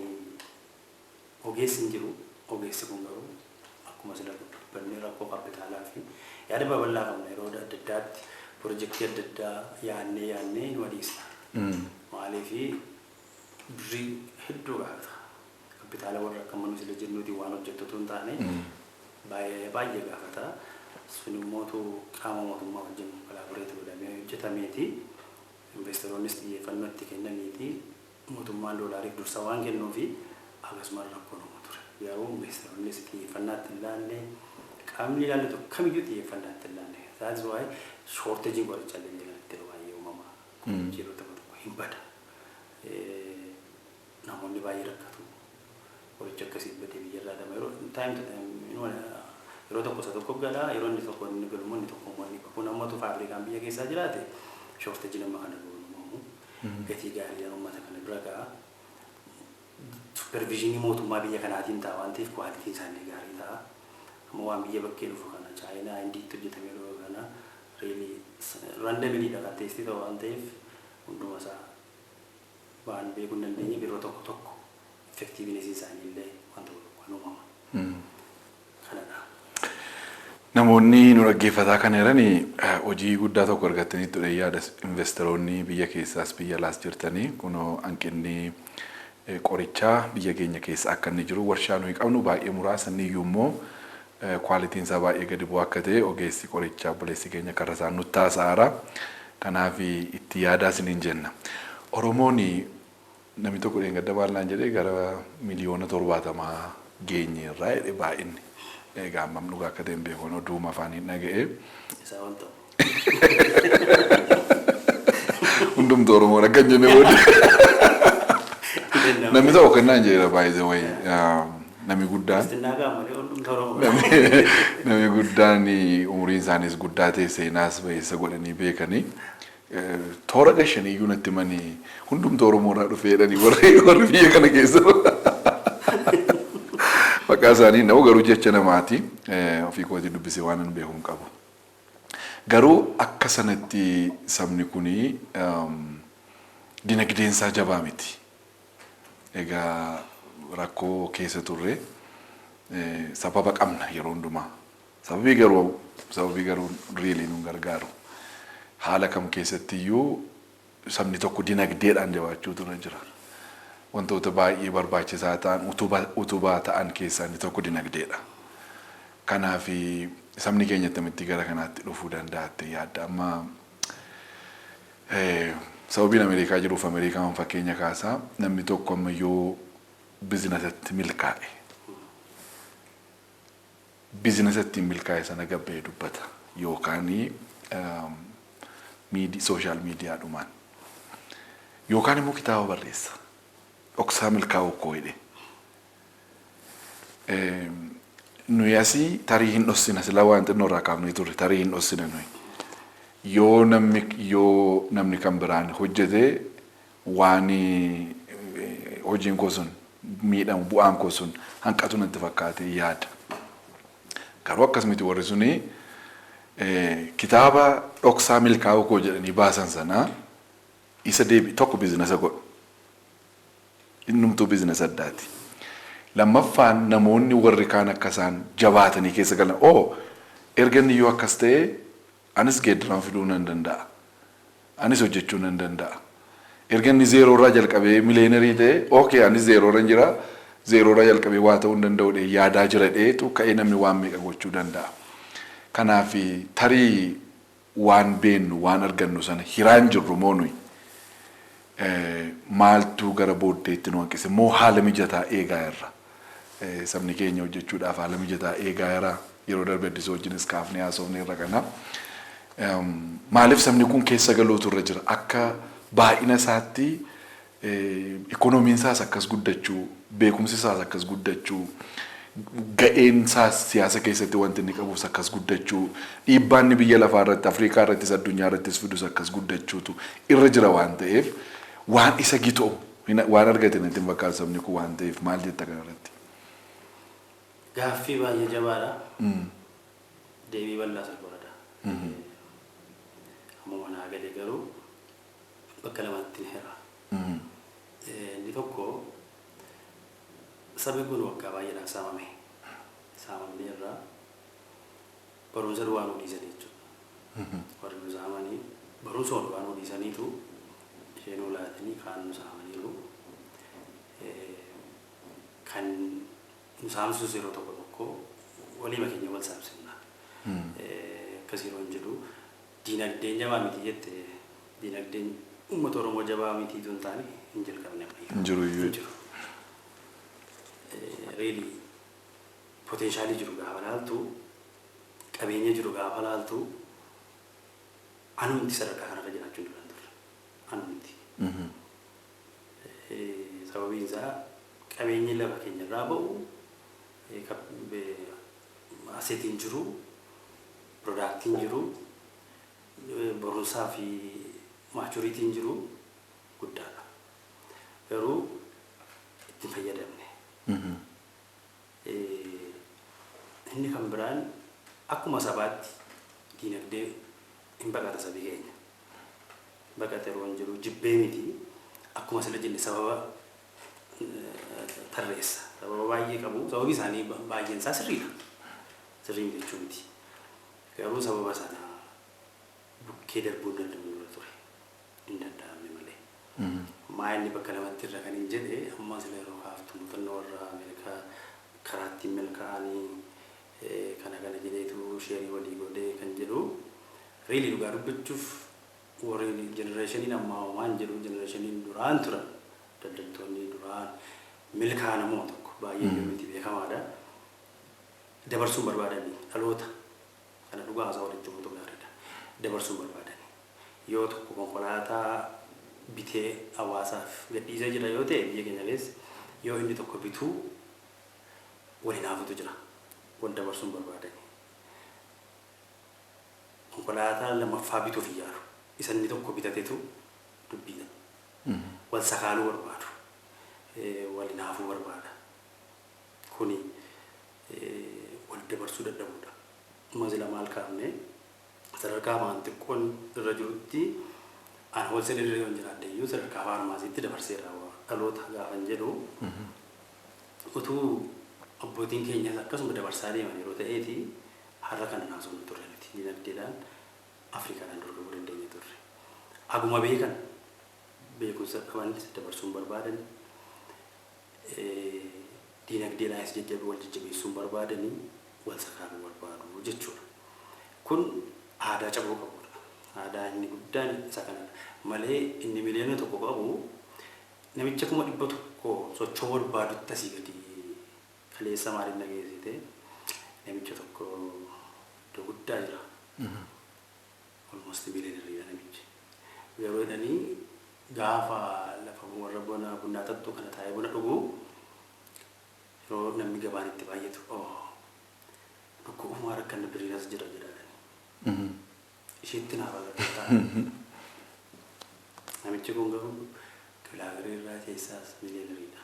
ogeessi hin jiru. Ogeessi kun garuu akkuma sila dubbannee rakkoo kaapitaalaa fi yaada babal'aa qabna, yeroo adda addaatti pirojektii adda addaa yaadnee yaadnee nu adiisna. Maaliif birrii hedduu gaafata. Kapitaala warra akka mana sila jennuuti waan hojjettu hin taane baay'ee baay'ee gaafata. Sun immootu qaama mootummaa wajjin collaborate godhamee hojjetameeti. Investoroonnis xiyyeeffannoo itti kennaniiti. Mootummaan doolaariif dursa waan kennuufi akkasumas rakkoon uumu ture. Garuu investoroonnis xiyyeeffannaa itti hin laalle, qaamni ilaallatu kamiyyuu xiyyeeffannaa itti hin laalle. That's why shortageiin qorichaa biyya kanatti yeroo baay'ee uumama. Qorichi yeroo tokko tokko hin bada. Namoonni baay'ee rakkatu. Qorichi akkasii badee biyyarraa dama yeroo time to time yeroo tokko isa tokko gala, yeroo inni tokko inni galu inni tokko immoo inni kun ammatu faabrikaan biyya keessaa jiraate shortageiin amma kana uumamu. Gatii gaariidhaan uummata kana bira ga'a. Supervisionii mootummaa biyya kanaatiin ta'a waan ta'eef qualityn isaanii gaarii ta'a. Amma waan biyya bakkee dhufu kana, Chaayinaa, Indiitti hojjetamee dhufu kana, really randomlydha kan test ta'u waan ta'eef hunduma isaa waan beekuu hin dandeenye, yeroo tokko tokko effectivenessiin isaanii illee waan tokko tokko hin uumama. Kanadha. Namoonni Namoonni nu dhaggeeffataa kan jiran hojii guddaa tokko argatanii ture yaada. Investoroonni biyya keessaas biyya alaas jirtanii, kunoo hanqinni qorichaa biyya keenya keessa akka inni jiru, warshaa nuyi qabnu baay'ee muraasa, inni iyyuu immoo qualityn isaa baay'ee gadi bu'aa akka ta'e ogeessi qorichaa obboleessi keenya karra isaan nutti haasa'aara. Kanaaf itti yaadaa isiniin jenna. Oromoon namni tokko dheengadda baay'inaan jedhee gara 70 miliyoona geenyeerraa jedhe baay'inni. Egaa hammam dhugaa akka ta'e hin beeku, oduuma afaaniin dhaga'ee. Isaa ol ta'u. Hundumtuu Oromoon akka hin jenne booddee. Namni tokko kennaan jedheera baay'ee wayi namni guddaan. Xinnaa gaamalee hundumtuu Oromoo. Namni guddaan umuriin isaaniis guddaa ta'e, seenaas ba'eessa godhanii beekanii, toora gashanii iyyuu natti himanii, hundumtuu Oromoo irraa dhufee jedhanii warri biyya kana keessa. Maqaa isaanii na'u garuu jecha namaati, ofii kootii dubbisee waan hin beeku hin qabu. Garuu akka sanatti sabni kuni dinagdeen isaa jabaa miti. Egaa rakkoo keessa turre, sababa qabna yeroo hundumaa. Sababii garuu really nu gargaaru. Haala kam keessatti iyyuu sabni tokko dinagdeedhaan jabaachuutu irra jira. Wantoota baay'ee barbaachisaa ta'an, utubaa ta'an keessaa inni tokko dinagdeedha. Kanaaf sabni keenya akkamitti gara kanaatti dhufuu danda'a jettee yaadda? Amma sababiin Ameerikaa jiruuf Ameerikaan fakkeenya kaasaa, namni tokko amma yoo businessatti milkaa'e, businessatti milkaa'e sana gabba'ee dubbata yookaan social mediadhumaan yookaan immoo kitaaba barreessa, dhoksaa milkaa'uu koo jedhe. Nuyi asii tarii hin dhossina, sila waan xinnoo irraa kaafnee turre, tarii hin dhossina nuyi. Yoo namni kan biraan hojjete waan hojiin koo sun miidhamu, bu'aan koo sun hanqatu natti fakkaate yaada. Garuu akkas miti, warri suni kitaaba dhoksaa milkaa'uu koo jedhanii baasan sana isa deebi tokko business godhu. Innumtuu business addaati. Lammaffaan namoonni warri kaan akka isaan jabaatanii keessa galan, oo erga inni yoo akkas ta'e anis geeddarama fiduu nan danda'a. Anis hojjechuu nan danda'a. Erga inni zero irraa jalqabee millionaire ta'e, okay, anis zero irra jira. Zero irraa jalqabee waa ta'uu hin danda'u yaadaa jira dheetu ka'ee namni waan meeqa gochuu danda'a. Kanaaf tarii waan beennu, waan argannu sana hiraan jirru moo nuyi maaltu gara booddeetti nu hanqise, moo haala mijataa eegaa irra? Sabni keenya hojjechuudhaaf haala mijataa eegaa jira. Yeroo darbe addisoo wajjinis kaafnee haasofne irra kana. Maaliif sabni kun keessa galuutu irra jira? Akka baay'ina isaatti ikoonomiin isaas akkas guddachuu, beekumsi isaas akkas guddachuu, ga'een isaas siyaasa keessatti wanti inni qabus akkas guddachuu, dhiibbaan inni biyya lafaa irratti, Afrikaa irrattis, addunyaa irrattis fidus akkas guddachuutu irra jira waan ta'eef, waan isa gitu waan argate natti hin fakkaatu sabni kun waan ta'eef, maal jetta kanarratti? Gaaffii baay'ee jabaadha. Deebii bal'aa barbaada. Amma manaa galee garuu bakka lamatti ni hira. Inni tokko, sabni kun waggaa baay'eedhaaf saamame. Saamamne irraa barumsa duwwaa nu dhiisan jechuudha. Warri nu saamanii barumsa duwwaa nu dhiisaniitu ishee nu laatanii kaan nu saamaniiru. Kan nu saamsisus yeroo tokko tokko waliima keenya wal saamsifna. Akkas yeroo hin jedhu, diinagdeen jabaa miti jette, diinagdeen uummata Oromoo jabaa mitiitu hin taane, hin jalqabne ammayyuu. Hin jiru iyyuu. Hin jiru. Really potential jiru gaafa laaltu, qabeenya jiru gaafa laaltu, anumti sadarkaa kanarra jiraachuu hin duraan turre. Anumti. Sababiin isaa qabeenyi lafa keenya irraa ba'u, assetiin jiru, productiin jiru, barumsaa fi maturityn jiru guddaadha. Garuu itti hin fayyadamne. Inni kan biraan akkuma sabaatti diinagdee hin baqata sabi keenya. Baqata yeroo hin jiru jibbee miti, akkuma sila jenne sababa tarreessa. Sababa baay'ee qabu. Sababi isaanii baay'een isaa sirriidha. Sirrii miti jechuu miti. Garuu sababa sana bukkee darbuu hin danda'u dura ture. Hin danda'amne malee. Maa inni bakka lamatti irra kan hin jedhe, amma sila yeroo kaaftu muuxannoo warra Ameerikaa karaa ittiin milkaa'anii kana kana jedheetu share walii godhee kan jedhu, really dhugaa dubbachuuf, warri generationiin ammaa waan jedhu, generationiin duraan turan, daldaltoonni duraan milkaa'an immoo tokko baay'ee miti, beekamaadha. Dabarsuun barbaadanii dhaloota kana, dhugaa haasaa walitti buutu gaariidha. Dabarsuun barbaadanii yoo tokko konkolaataa bitee hawaasaaf gadhiisee jira yoo ta'e, biyya keenya keessa yoo inni tokko bituu waliin haafutu jira. Wal dabarsuun barbaadanii. Konkolaataa lammaffaa bituuf yaalu. Isa inni tokko bitatetu dubbiidha. Wal sakaaluu barbaadu. Waliin haafuu barbaada. Kuni wal dabarsuu dadhabuudha. Mazila maal kaafne, sadarkaa afaan xiqqoon irra jirutti ana wholesale irra yoon jiraadhe iyyuu, sadarkaa pharmacytti dabarseera dhaloota gaafan jedhu, utuu abbootiin keenyas akkasuma dabarsaa deeman yeroo ta'eeti, har'a kana naasofnu turre miti, dinagdeedhaan Afrikaadhaan dorgomuu dandeenya turre. Haguma beekan, beekumsa qabanis dabarsuun barbaadan, dinagdeedhaanis jajjabe wal jajjabeessuun barbaadanii, wal sakaaluu barbaadu jechuudha. Kun aadaa cabuu qabudha. Aadaa inni guddaan isa kanadha. Malee inni 1 miliyoona qabu namicha 100,000 socho'uu barbaadutti asii gadi. Kaleessa maaliin dhageessite, namicha tokko iddoo guddaa jira. Almost millionaireiidha namichi. Yeroo jedhanii gaafa lafa warra buna bunnaa xaxxuu kana taa'ee buna dhugu, yeroo namni gabaan itti baay'atu, "Oh, dhukkubumaa rakkanna biriiras jira," jedhaadhani. Isheetti naaf agarsiisa. Namichi kun garuu kilaagaree irraa keessaas millionaireiidha.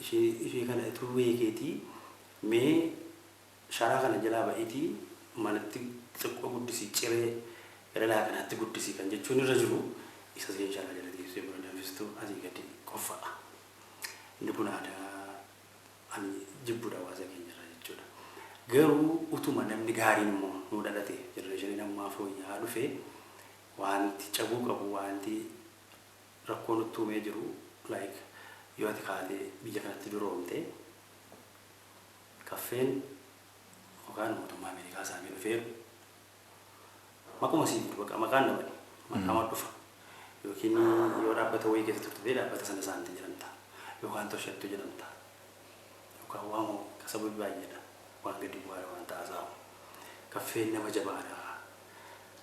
Ishee kana utuu beekeetii, mee sharaa kana jalaa ba'iitii manatti xiqqoo guddisii, ciree gara laaqanaatti guddisii kan jechuun irra jiru, isa isheen sharaa jala teessee buna danfistuu asii gadi qoffa'a. Inni kun aadaa ani jibbuudha hawaasa keenya irraa jechuudha. Garuu utuma namni gaariin immoo nuu dhalate, generationiin ammaa fooyya'aa dhufe, wanti cabuu qabu, wanti rakkoo nutti uumee jiru, like yoo ati kaatee biyya kanatti duroomte, kaffeen yookaan mootummaa Ameerikaa isaanii dhufeeru maquma siif bakka maqaan dhabani maqama dhufa, yookiin yoo dhaabbata wayii keessa turte ta'e, dhaabbata sana isaanitti jedhamta, yookaan toshattu jedhamta, yookaan waan sababii baay'eedha, waan gadi bu'aadha waan taasaamu. Kaffeen nama jabaadha,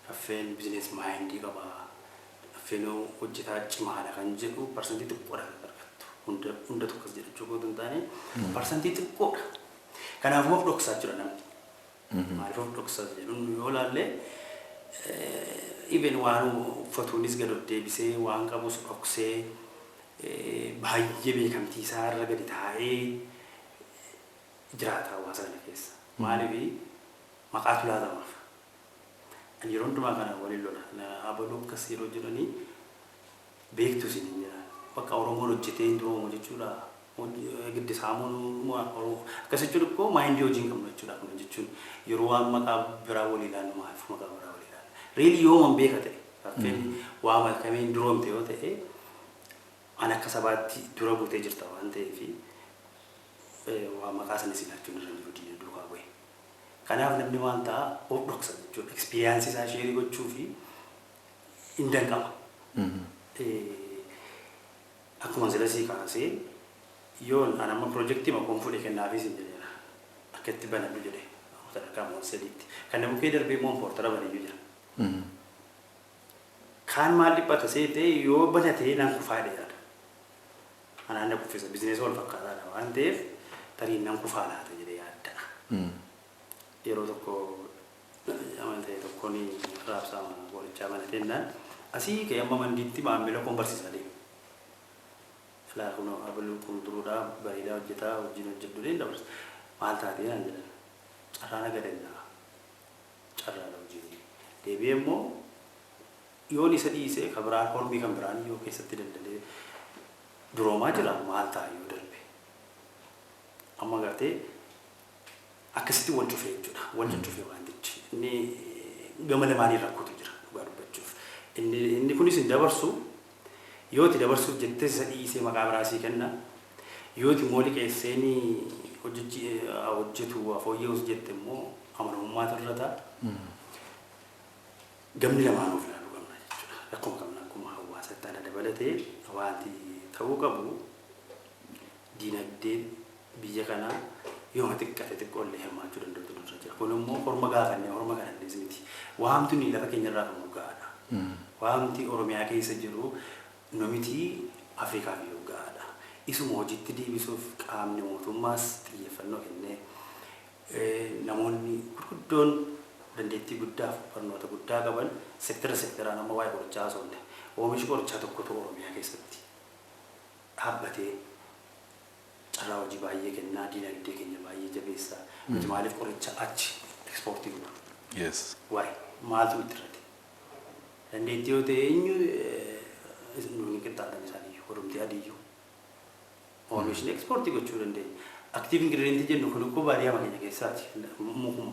kaffeen business mindii qaba, kaffeen hojjetaa cimaadha kan jedhu percentii xiqqoodha kan argattu. Hunda hunda tokkos jedhachuu kootu hin taane, percentii xiqqoodha. Kanaafuu of dhoksaa jira namni. Maaliif of dhoksaa jedhuun yoo laalle, even waan uffatuunis gad of deebisee, waan qabus dhoksee, baay'ee beekamtii isaa irra gadi taa'ee jiraata hawaasa kana keessa. Maaliif? Maqaatu laatamaaf. Ani yeroo hundumaa kana waliin lola. Abaluu akkas yeroo jedhanii beektu isin hin jedhan. Bakka Oromoon hojjetee hin duroomu jechuudha. Giddi saamuun akkas jechuun ikkoo mindii hojii hin qabnu jechuudha kun jechuun. Yeroo waan maqaa biraa walii ilaallu, maaliif maqaa biraa walii ilaalla? Really yooman beeka ta'e, kaffeen waa malkameen duroomte yoo ta'e, an akka sabaatti dura buutee jirta waan ta'eef, waa maqaa sanis ilaachuun irra jiru diina duukaa bu'e. Kanaaf namni maal ta'a? Of dhoksa jechuudha. Experienceii isaa share gochuu fi hin danqama. Akkuma sila sii kaasee, yoon an amma projectii makoon fudhe kennaafis hin jedheera. Akka itti banadhu jedhe sadarkaa wholesaleiitti. Kan na bukkee darbee immoo importera baneyyuu jira. Kaan maal dhiphata seetee, yoo banatee nan kufaa jedhe yaada. Anaan na kuffisa, businessa wal fakkaataadha waan ta'eef, tarii nan kufaa laata jedhee yaadda'a. Yeroo tokko amantaa tokkoon raabsaa qorichaa banatee jennaan, asii ka'ee amma mandiitti maamila koon barsiisaa deema. Ilaa, kun abaluu kun turuudhaa bareedaa hojjetaa wajjin hojjedhu ni dabarsa. Maal taatee naan jedhan. Carraa nagadannaa. Carraadha hojiin. Deebi'ee immoo yoon isa dhiisee kan biraan, hormii kan biraan yoo keessatti daldalee duroomaa jira, maal ta'a yoo darbe? Amma gartee Akkasitti wal cufee jechuudha. Wal cuccufee wantichi. Inni gama lamaanii rakkootu jira dhugaa dubbachuuf. Inni kunis hin dabarsu, yoo itti dabarsuuf jettee isa dhiisee maqaa biraa sii kenna. Yoo itti immoo liqeesseen hojjetu fooyya'us jette immoo amanamummaatu irra ta'a. Gamni lamaanuu of ilaaluu qabna jechuudha. Rakkoo qabna akkuma hawaasatti ana dabalatee wanti ta'uu qabu diinagdee biyya kanaa yoo xiqqate xiqqoollee hirmaachuu danda'utu nurra jira. Kun immoo horma gaafannee horma kadhannees miti. Waamti nuyi lafa keenya irraa qabnu gahaadha. Waamti Oromiyaa keessa jiru nomiti Afrikaaf iyyuu gahaadha. Isuma hojiitti deebisuuf qaamni mootummaas xiyyeeffannoo kennee, namoonni gurguddoon dandeettii guddaaf barnoota guddaa qaban sektara sektaraan, amma waa'ee qorichaa haasofne, oomishi qorichaa tokkotu Oromiyaa keessatti dhaabbatee carraa hojii baay'ee kennaa, diinagdee keenya baay'ee jabeessaa. Nuti maaliif qoricha achi ekspoortii goona? Waa'ee maaltu nutti irratti? Dandeettii yoo ta'e eenyu nuuni qixxaatan isaaniiyyuu warumti adiiyyuu. Oomishni ekspoortii gochuu dandeenya. Active ingredient jennu kun immoo baadiyyaa keenya keessaati. Mukuma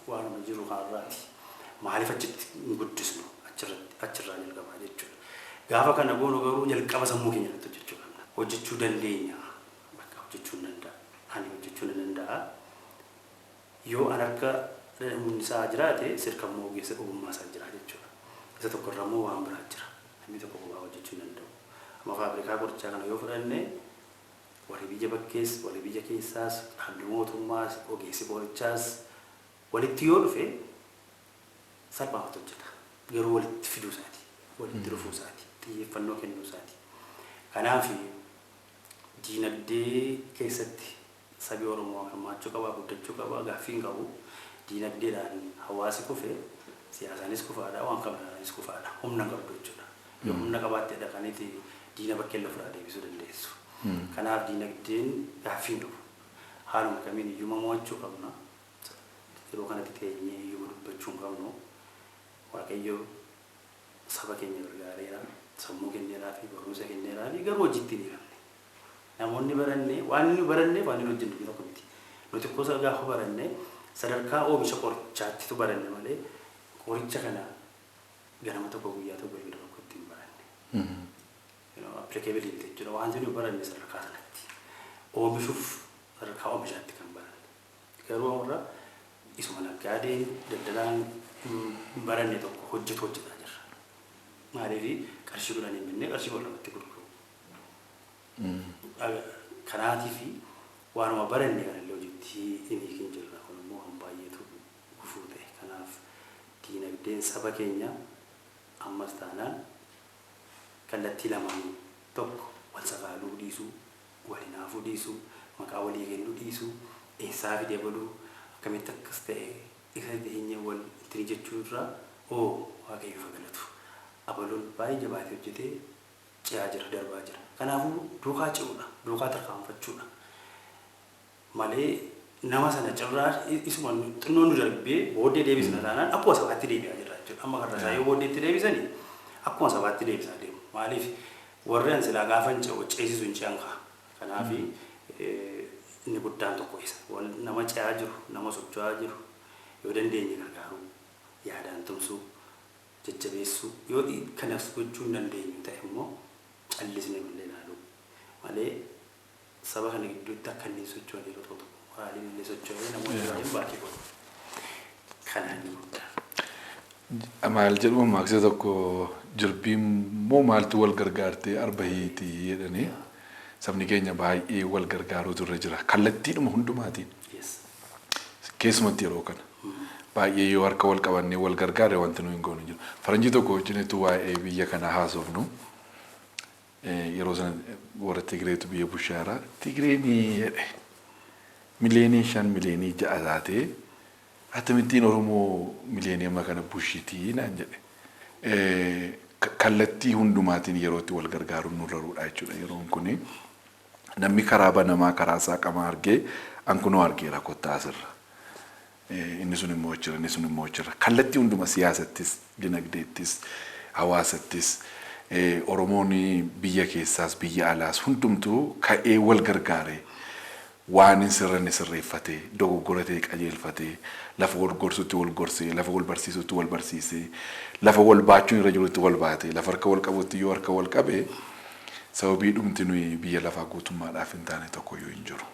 waanuma jiru kanarraati. Maaliif achitti hin guddisnu? Achirratti achirraa jalqabaa jechuudha. Gaafa kana goonu garuu jalqaba sammuu keenya irratti hojjechuu qabna. Hojjechuu dandeenya. Bakka hojjechuu hin danda'a. Ani hojjechuu ni danda'a. Yoo an harka humni isaa jiraate, sirka immoo ogeessa ogummaa isaa jira jechuudha. Isa tokko irra immoo waan biraa jira. Namni tokko kophaa hojjechuu hin danda'u. Amma faabrikaa qorichaa kana yoo fudhanne, warri biyya bakkees, warri biyya keessaas, qaamni mootummaas, ogeessi qorichaas walitti yoo dhufe salphaamatti hojjeta. Garuu walitti fiduu isaati. Walitti dhufuu isaati. Xiyyeeffannoo kennuu isaati. Kanaaf diinagdee keessatti sabi Oromoo hirmaachuu qaba, guddachuu qaba, gaaffii hin qabu. Diinagdeedhaan hawaasi kufe siyaasaanis kufaadha, waan kabiraanis kufaadha. Humna hin qabdu jechuudha. Yoo humna qabaatteedha kaniiti diina bakkee ofirraa deebisuu dandeessu. Kanaaf diinagdeen gaaffii hin qabu. Haaluma kamiin hiyyuma mo'achuu qabna. Yeroo kanatti teenyee hiyyuma dubbachuu hin qabnu. Waaqayyo saba keenya gargaareera, sammuu kenneeraa fi barumsa kenneeraa fi garuu hojiitti hin hiikamne. Namoonni baranne waan inni baranneef waan inni hojjennu tokko miti. Nuti gosa gaafa baranne sadarkaa oomisha qorichaattitu baranne malee qoricha kana ganama tokko, guyyaa tokko, yeroo tokkotti hin baranne. Applicability jechuudha. Wanti nuyi baranne sadarkaa sanatti. Oomishuuf sadarkaa oomishaatti kan baranne. Garuu warra isuma naggaadeen daldalaan hin baranne tokko hojjetu hojjetaa jirra. Maaliif qarshii 10 hin binnee qarshii 12tti gurguru. Kanaatii fi waanuma baranne kanallee hojiitti hin hiikin jirra. Kun immoo waan baay'eetu gufuu ta'e. Kanaaf diinagdeen saba keenya ammas taanaan kallattii lamaanii, tokko wal sakaaluu dhiisuu, wal hinaafuu dhiisuu, maqaa walii kennuu dhiisuu, eessaa fide baluu, akkamitti akkas ta'e isa dhiheenye wal ittiin jechuu irraa oo Waaqayyo galatu. Abaluun baay'ee jabaatee hojjetee ce'aa jira, darbaa jira. Kanaafuu duukaa ce'uudha, duukaa tarkaanfachuudha. Malee nama sana cirraa isuma xinnoo nu darbee booddee deebisna taanaan akkuma sabaatti deebi'aa jirra jechuudha. Amma karra isaa yoo booddeetti deebisanii akkuma sabaatti deebisaa deemu. Maaliif warri an silaa gaafa hin ce'u ceesisu hin ce'an kaa. Kanaaf inni guddaan tokko isa. Nama ce'aa jiru, nama socho'aa jiru yoo dandeenye gargaaruu, yaadaan tumsuu, jajjabeessuu, yoo kanas gochuu hin dandeenyu ta'e immoo callisnee malee ilaaluu malee saba kana gidduutti akka inni hin sochoone yeroo tokko tokko moraaliin illee socho'ee namoonni baay'een baakii godhu. Kanaan inni guddaa. Maal jedhu mammaaksa tokko, jirbiin immoo maaltu wal gargaartee arba hiitii jedhanii, sabni keenya baay'ee wal gargaaruutu irra jira. Kallattiidhuma hundumaatiin. Keessumatti yeroo kana. Baay'ee yoo harka wal qabannee wal gargaare wanti nuyi hin goonu hin jiru. Faranjii tokko wajjinitu waa'ee biyya kanaa haasofnu, yeroo sana warra Tigireetu biyya bushaara. Tigireen jedhe 5 miliyoonii 6 miliyoonii taatee akkamittiin Oromoo miliyoonii amma kana bushitii naan jedhe. Kallattii hundumaatiin yeroo itti wal gargaaruun nurra ruudha jechuudha yeroon kuni. Namni karaa banamaa, karaa saaqamaa argee an kunoo argeera, kottaa asirra. Inni sun immoo jira, inni sun immoo jira. Kallattii hunduma siyaasattis, dinagdeettis, hawaasattis, Oromoon biyya keessaas biyya alaas hundumtuu ka'ee wal gargaaree Waan hin sirranne sirreeffatee, dogoggoratee qajeelfatee, lafa wal gorsutti wal gorsee, lafa wal barsiisutti wal barsiisee, lafa wal baachuun irra jirutti wal baatee, lafa harka wal qabutti yoo harka wal qabe, sababii dhumti nuyi biyya lafaa guutummaadhaaf hin taane tokkoyyuu hin jiru.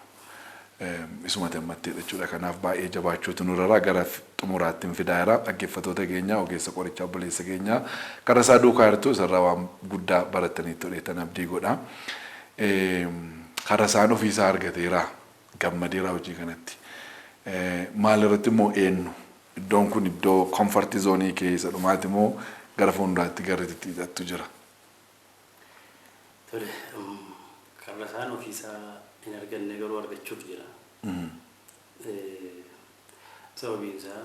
Isuma ammattee jechuudha. Kanaaf baay'ee jabaachuutu nurra gara xumuraatti hin fidaa jira. Dhaggeeffattoota keenya, ogeessa qorichaa obboleessa keenya karaa isaa duukaa jirtu, isarraa waan guddaa baratanii toleetan abdii godha. Karaa isaan ofiisaa argateera. Gammadeera hojii kanatti. Maal irratti immoo eenyu? Iddoon kun iddoo comfort zone keessa dhumaati immoo gara fuulduraatti gara itti hidhattu jira? Tole, karra isaan ofiisaa hin arganne garuu argachuuf jira. Sababiin isaa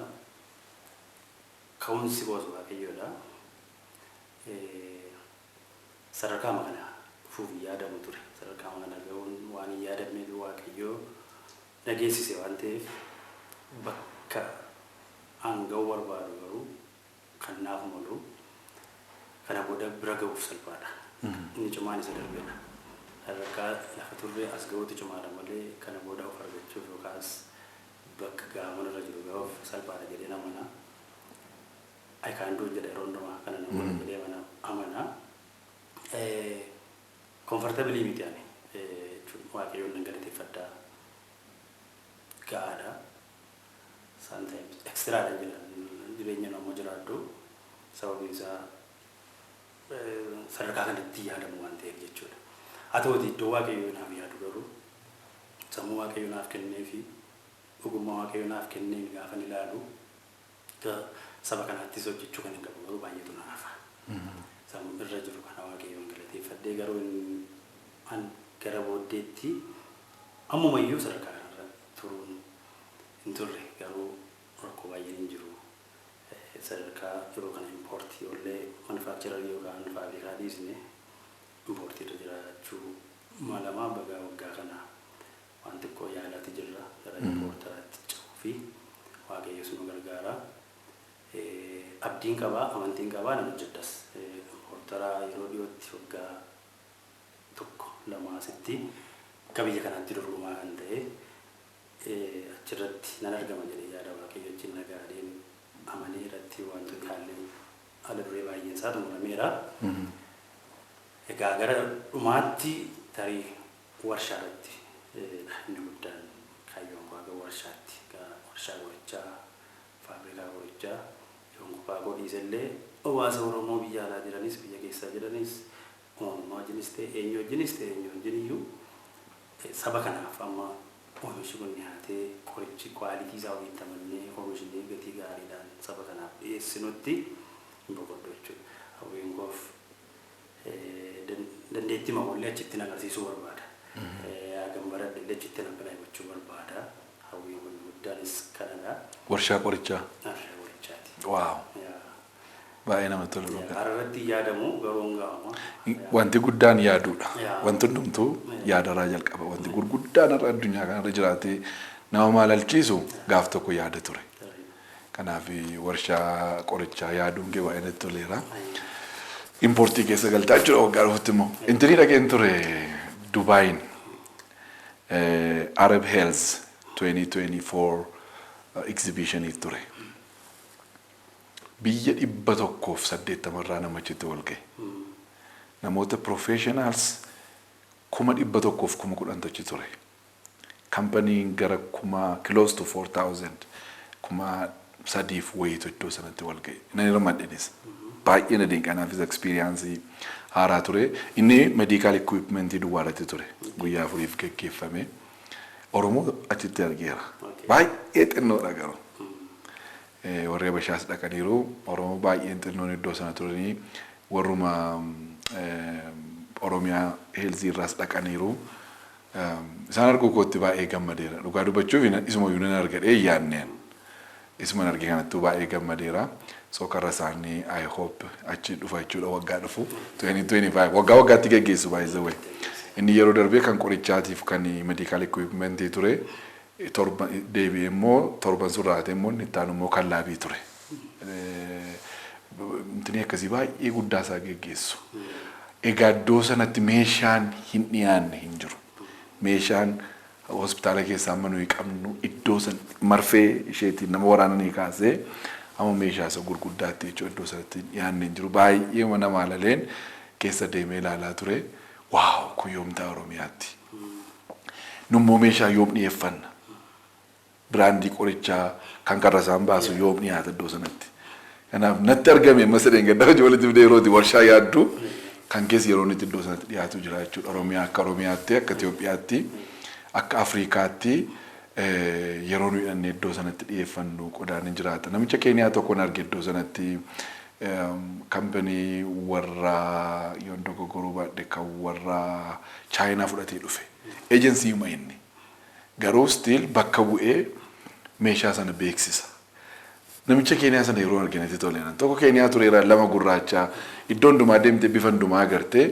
ka'umsi koos Waaqayyoodha. Sadarkaa kana dhufuuf hin yaadamu ture. Sadarkaa kana ga'uun waan hin yaadamneef Waaqayyoo dhageessise waan ta'eef, bakka an ga'uu barbaadu garuu kan naaf malu kana booda bira ga'uuf salphaadha. Inni cimaan isa darbedha. Sadarkaa lafa turre as ga'uutu cimaadha malee kana booda of argachuuf yookaas bakka ga'amuun irra jiru ga'uuf salphaadha jedhee amana. I can do jedha yeroo hundumaa, kana namoota jedhee amana. Comfortable miti ani jechuun, Waaqayyoon nan galateeffadhaa, ga'aadha. Sometimes extraadha jedha jireenya nama jiraadhu, sababiin isaa sadarkaa kanatti yaadamu waan ta'eef jechuudha. Haa ta'uti, iddoo Waaqayyoo naaf yaadu garuu sammuu Waaqayyoo naaf kennee fi ogummaa Waaqayyoo naaf kenneen gaafan ilaalu, saba kanaattis hojjechuu kan hin qabu garuu baay'eetu na hafa. Sammuu irra jiru kana Waaqayyoon galateeffadhee, garuu an gara booddeetti ammumayyuu sadarkaa kanarra turuun hin turre, garuu rakkoo baay'een hin jiru. Sadarkaa yeroo kana importii illee manufacturerii yookaan faabrikaa dhiisne importii irra jiraachuu malamaa bagaa waggaa kana waan xiqqoo yaalaatti jirra gara importeraatti ce'uu fi Waaqayyos nu gargaara. Abdiin qabaa, amantiin qabaa, nan hojjedhas. Importeraa yeroo dhiyootti waggaa 1-2 asitti akka biyya kanaatti dorgomaa kan ta'e achirratti nan argama jedhee yaada. Waaqayyo wajjin nagaadheen amanee irratti wantoonni haalli haala duree baay'een isaa xumurameera. Egaa gara dhumaatti tarii warshaa irratti inni guddaan kaayyoon koo haga warshaatti, warshaa qorichaa, faabrikaa qorichaa yoon kophaa koo dhiisellee, hawaasa Oromoo biyya alaa jiranis biyya keessa jiranis, uumamaa wajjinis ta'e eenyu wajjinis ta'e eenyu wajjin iyyuu, saba kanaaf amma oomishi kun dhiyaatee qorichi quality isaa ofitti amannee oomishnee gatii gaariidhaan saba kanaaf dhiyeessinutti hin boqoddu jechuudha. Hawwiin koof dandeettii makullee achitti agarsiisuu barbaada. Hagam baradhe illee achitti apply gochuu barbaada. Hawwiin kun guddaanis kanadha. Warshaa qorichaa. Warshaa qorichaati. Wow. Baay'ee namatti tola dhugaa. Karaa irratti yaadamu garuu hin ga'amu. Wanti guddaan yaaduudha. Wanti hundumtuu yaadarraa jalqaba. Wanti gurguddaan har'a addunyaa kanarra jiraatee nama maalalchiisu gaaf tokko yaada ture. Kanaaf warshaa qorichaa yaaduun kee baay'ee natti toleera. Importii keessa galtaa jechuudha waggaa dhufutti immoo. Intinii dhaqeen ture Dubaayin Arab Health 2024 exhibitionii ture. Biyya 180rraa nama achitti wal ga'e. Namoota professionals 110,000 achi ture. Kampanyiin gara kuma close to 4000, 3,000 wayiitu iddoo sanatti wal ga'e. Nan hirmaadhenis. Baay'ee na dinqa, anaafis experience haaraa ture. Inni medical equipmentii duwwaa irratti ture. Guyyaa 4f geggeeffame. Oromoo achitti argeera. Baay'ee xinnoodha garuu. Warri Habashaas dhaqaniiru. Oromoo baay'een xinnoon iddoo sana turanii warruma Oromiyaa Healthii irraas dhaqaniiru. Isaan arguu kootti baay'ee gammadeera. Dhugaa dubbachuuf isumayyuu nan argadhee hin yaadneen. Isuma arge kanattuu baay'ee gammadeera. So karra isaanii I hope achi dhufa jechuudha waggaa dhufu. 2025 waggaa waggaatti geggeessu, by the way. Inni yeroo darbee kan qorichaatiif kan medical equipmentii ture. Torba deebi'ee immoo torban surraatee immoo inni itti aanu immoo kan labii ture. Intini akkasii baay'ee guddaa isaa geggeessu. Egaa iddoo sanatti meeshaan hin dhiyaanne hin jiru. Meeshaan Hospitaala keessaa amma nuyi qabnu iddoo san marfee isheetiin nama waraananii kaasee amma meeshaa isa gurguddaatti jechuudha iddoo sanatti dhiyaannee jiru. Baay'ee mana maalaleen keessa deemee ilaalaa ture. Wow, kun yoom ta'a Oromiyaatti? Nummoo meeshaa yoom dhiyeeffanna? Brandii qorichaa kan karra isaan baasu yoom dhiyaata iddoo sanatti? Kanaaf natti argame amma sadeen gaddaa hojii walitti fidee yerooti warshaa yaaddu kan keessa yeroo inni iddoo sanatti dhiyaatu jira jechuudha. Oromiyaa akka Oromiyaatti, akka Itoophiyaatti, akka Afrikaatti yeroo nuyi dhannee iddoo sanatti dhiyeeffannu qodaan ni jiraata. Namicha Keeniyaa tokkoon arge iddoo sanatti, company warra, yoon dogoggoruu baadhe, kan warra Chaayinaa fudhatee dhufe. Agency uma inni. Garuu still bakka bu'ee meeshaa sana beeksisa. Namicha Keeniyaa sana yeroo arginetti tole. Tokko Keeniyaa tureera, lama gurraacha, iddoo hundumaa deemtee bifa hundumaa agartee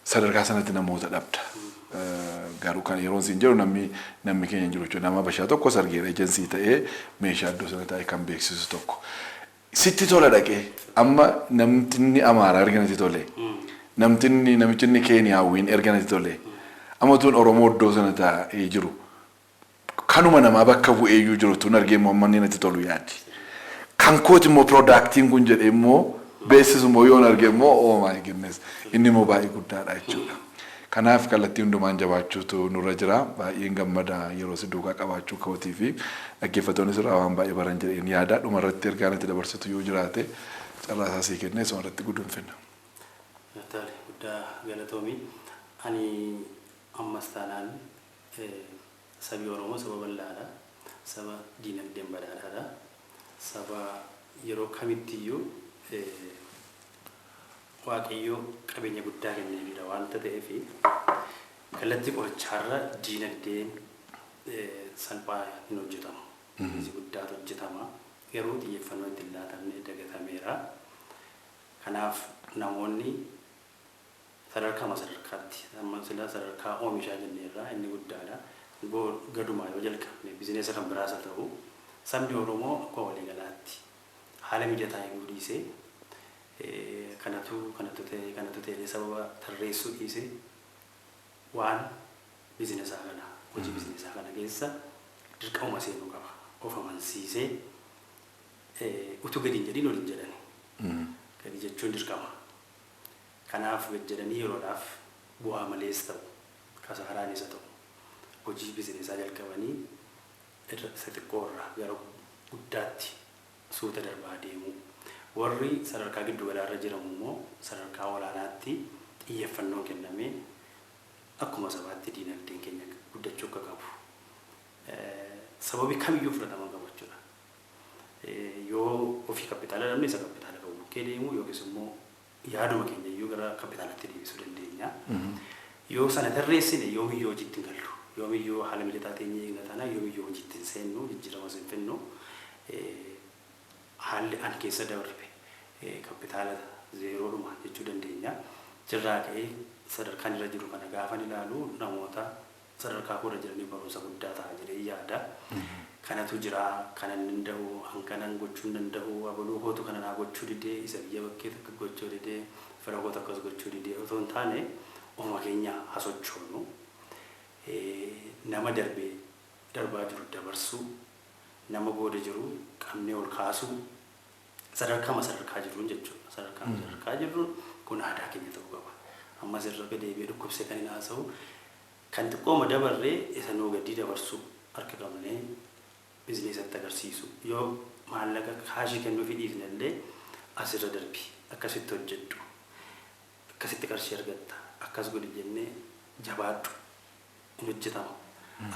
sadarkaa sanatti namoota dhabda. Garuu kan yeroon siin jedhu namni keenya hin jiru jechuudha. Nama bashaa tokkos argeera, agency ta'ee meeshaa iddoo sana taa'ee kan beeksisu tokko. Sitti tola dhaqee amma namtinni Amaaraa erga natti tole. Namtinni namichinni Keeniyaawwiin erga natti tole. Amma tun Oromoo iddoo sana taa'ee jiru. Kanuma namaa bakka bu'eeyyuu jiru tun argee immoo amma inni natti tolu yaadi. Kan kooti immoo productiin kun jedhee immoo beeksisu immoo yoon arge immoo, oh my goodness, inni immoo baay'ee guddaadha jechuudha. Kanaaf kallattii hundumaan jabaachuutu nurra jira. Baay'een gammada yeroo si duukaa qabaachuu kootii fi dhaggeeffattoonni sirraa waan baay'ee baran jedheen yaada. Dhumarratti ergaa natti dabarsitu yoo jiraate carraa isaa sii kennee isuma irratti gudunfinna. Tole, guddaa galatoomii. Ani ammas taanaan sabi Oromoo saba bal'aadha. Saba diinagdeen badhaadhaadha. Saba yeroo kamittiyyuu Waaqayyoo qabeenya guddaa kenneefidha waanta ta'eef, kallattii qorichaarra diinagdeen salphaa hin hojjetamu. Hojii guddaatu hojjetama. Garuu xiyyeeffannoo itti hin laatamne, dagatameera. Kanaaf namoonni sadarkaa sadarkaatti, amma sila sadarkaa oomishaa jenneerraa, inni guddaadha. Gadumaa yoo jalqabne business kan biraas haa ta'u, sabni Oromoo akkuma waliigalaatti haala mijataa eeguu dhiisee, kanatu kanatu ta'e kanatu ta'e sababa tarreessuu dhiisee, waan businessaa kana, hojii businessaa kana keessa dirqama seenuu qaba. Of amansiisee, utuu gadi hin jedhin ol hin jedhani. Gadi jechuun dirqama. Kanaaf gad jedhanii yeroodhaaf bu'aa malees ta'u, kasaaraanis haa ta'u, hojii businessaa jalqabanii irra isa xiqqoo irraa gara guddaatti suuta darbaa deemu. Warri sadarkaa giddu galaarra jiramu immoo sadarkaa olaanaatti xiyyeeffannoon kennamee akkuma sabaatti diinagdeen keenya guddachuu akka qabu. Sababii kamiyyuu fudhatama qabu jechuudha. Yoo ofii kapitaala dhabne, isa kapitaala qabu bukkee deemu yookiis immoo yaaduma keenya iyyuu gara kapitaalatti deebisuu dandeenya. Yoo sana tarreessine yoomiyyuu hojiitti hin gallu. Yoomiyyuu haala mijataa teenyee eegna taanaan yoomiyyuu hojiitti hin seennu, jijjiiramas hin finnu. Haalli an keessa darbe kapitaala zerodhuma jechuu dandeenya. Jirraa ka'ee sadarkaan irra jiru kana gaafan ilaalu namoota sadarkaa koorra jiranii barumsa guddaa ta'a jedhee yaada. Kanatu jira, kanan danda'u, an kanan gochuu hin danda'u, abaluu kootu kana naa gochuu didee, isa biyya bakkee takka gochuu didee, fira koo takkas gochuu didee otoo hin taane, ofuma keenya hasochoonu. Nama darbee darbaa jiru dabarsuu, nama booda jiru qabnee ol kaasuu, sadarkaama sadarkaa jirruun jechuudha. Sadarkaama sadarkaa jirruun kun aadaa keenya ta'uu qaba. Ammas irra deebi'ee dhukkubsee kan hin haasa'u, kan xiqqooma dabarree isa nuu gadii dabarsuu, harka qabnee businessatti agarsiisu, yoo maallaqa cashii kennuufii dhiisne illee, asirra darbi, akkasitti hojjedhu, akkasitti qarshii argatta, akkas godhi jennee, jabaadhu, hin hojjetama,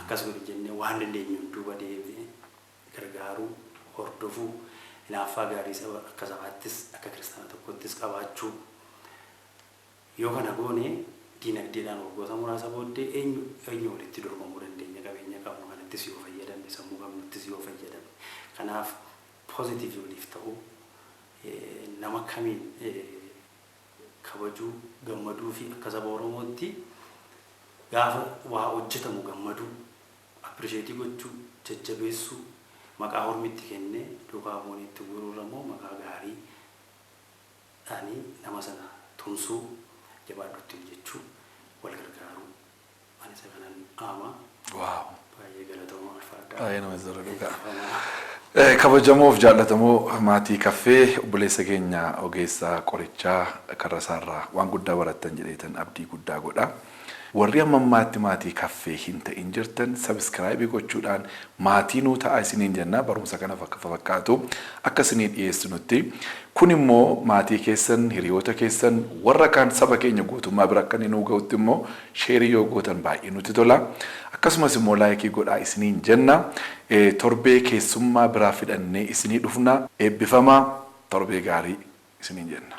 akkas godhi jennee waan dandeenyuun duuba deemnee gargaaruu, hordofuu, hinaaffaa gaarii saba akka sabaattis akka kiristaana tokkottis qabaachuu. Yoo kana goone diinagdeedhaan waggoota muraasa booddee eenyu eenyu walitti dorgomuu dandeenya, qabeenya qabnu kanattis yoo fayyadamne, sammuu qabnuttis yoo fayyadamne. Kanaaf positive waliif ta'uu, nama kamiin kabajuu, gammaduu fi akka saba Oromootti gaafa waa hojjetamu gammaduu, appreciate gochuu, jajjabeessuu, maqaa hormitti kennee duukaa bu'anii itti guuruurra immoo maqaa gaarii dhaanii nama sana tumsuu, jabaadhutti hojjechuu, wal gargaaruu, ani isa kanan dhaama. Waaw. Baay'ee galatooma, ulfaadhaa. Baay'ee nama tola dhugaa. Kabajamoof jaallatamoo maatii Caffee, obboleessa keenya ogeessa qorichaa Karrasaarraa waan guddaa barattan jedheetan abdii guddaa godha. Warri amma ammaatti maatii Caffee hin ta'in jirtan subscribe gochuudhaan maatii nuu ta'a isiniin jenna, barumsa kana akka fakkaatu akka isinii dhiyeessinutti. Kun immoo maatii keessan, hiriyoota keessan, warra kaan saba keenya guutummaa bira akka inni nuu ga'utti immoo share yoo gootan baay'ee nutti tola. Akkasumas immoo like godhaa isiniin jenna. Torbee keessummaa biraa fidhannee isinii dhufna. Eebbifamaa, torbee gaarii isiniin jenna.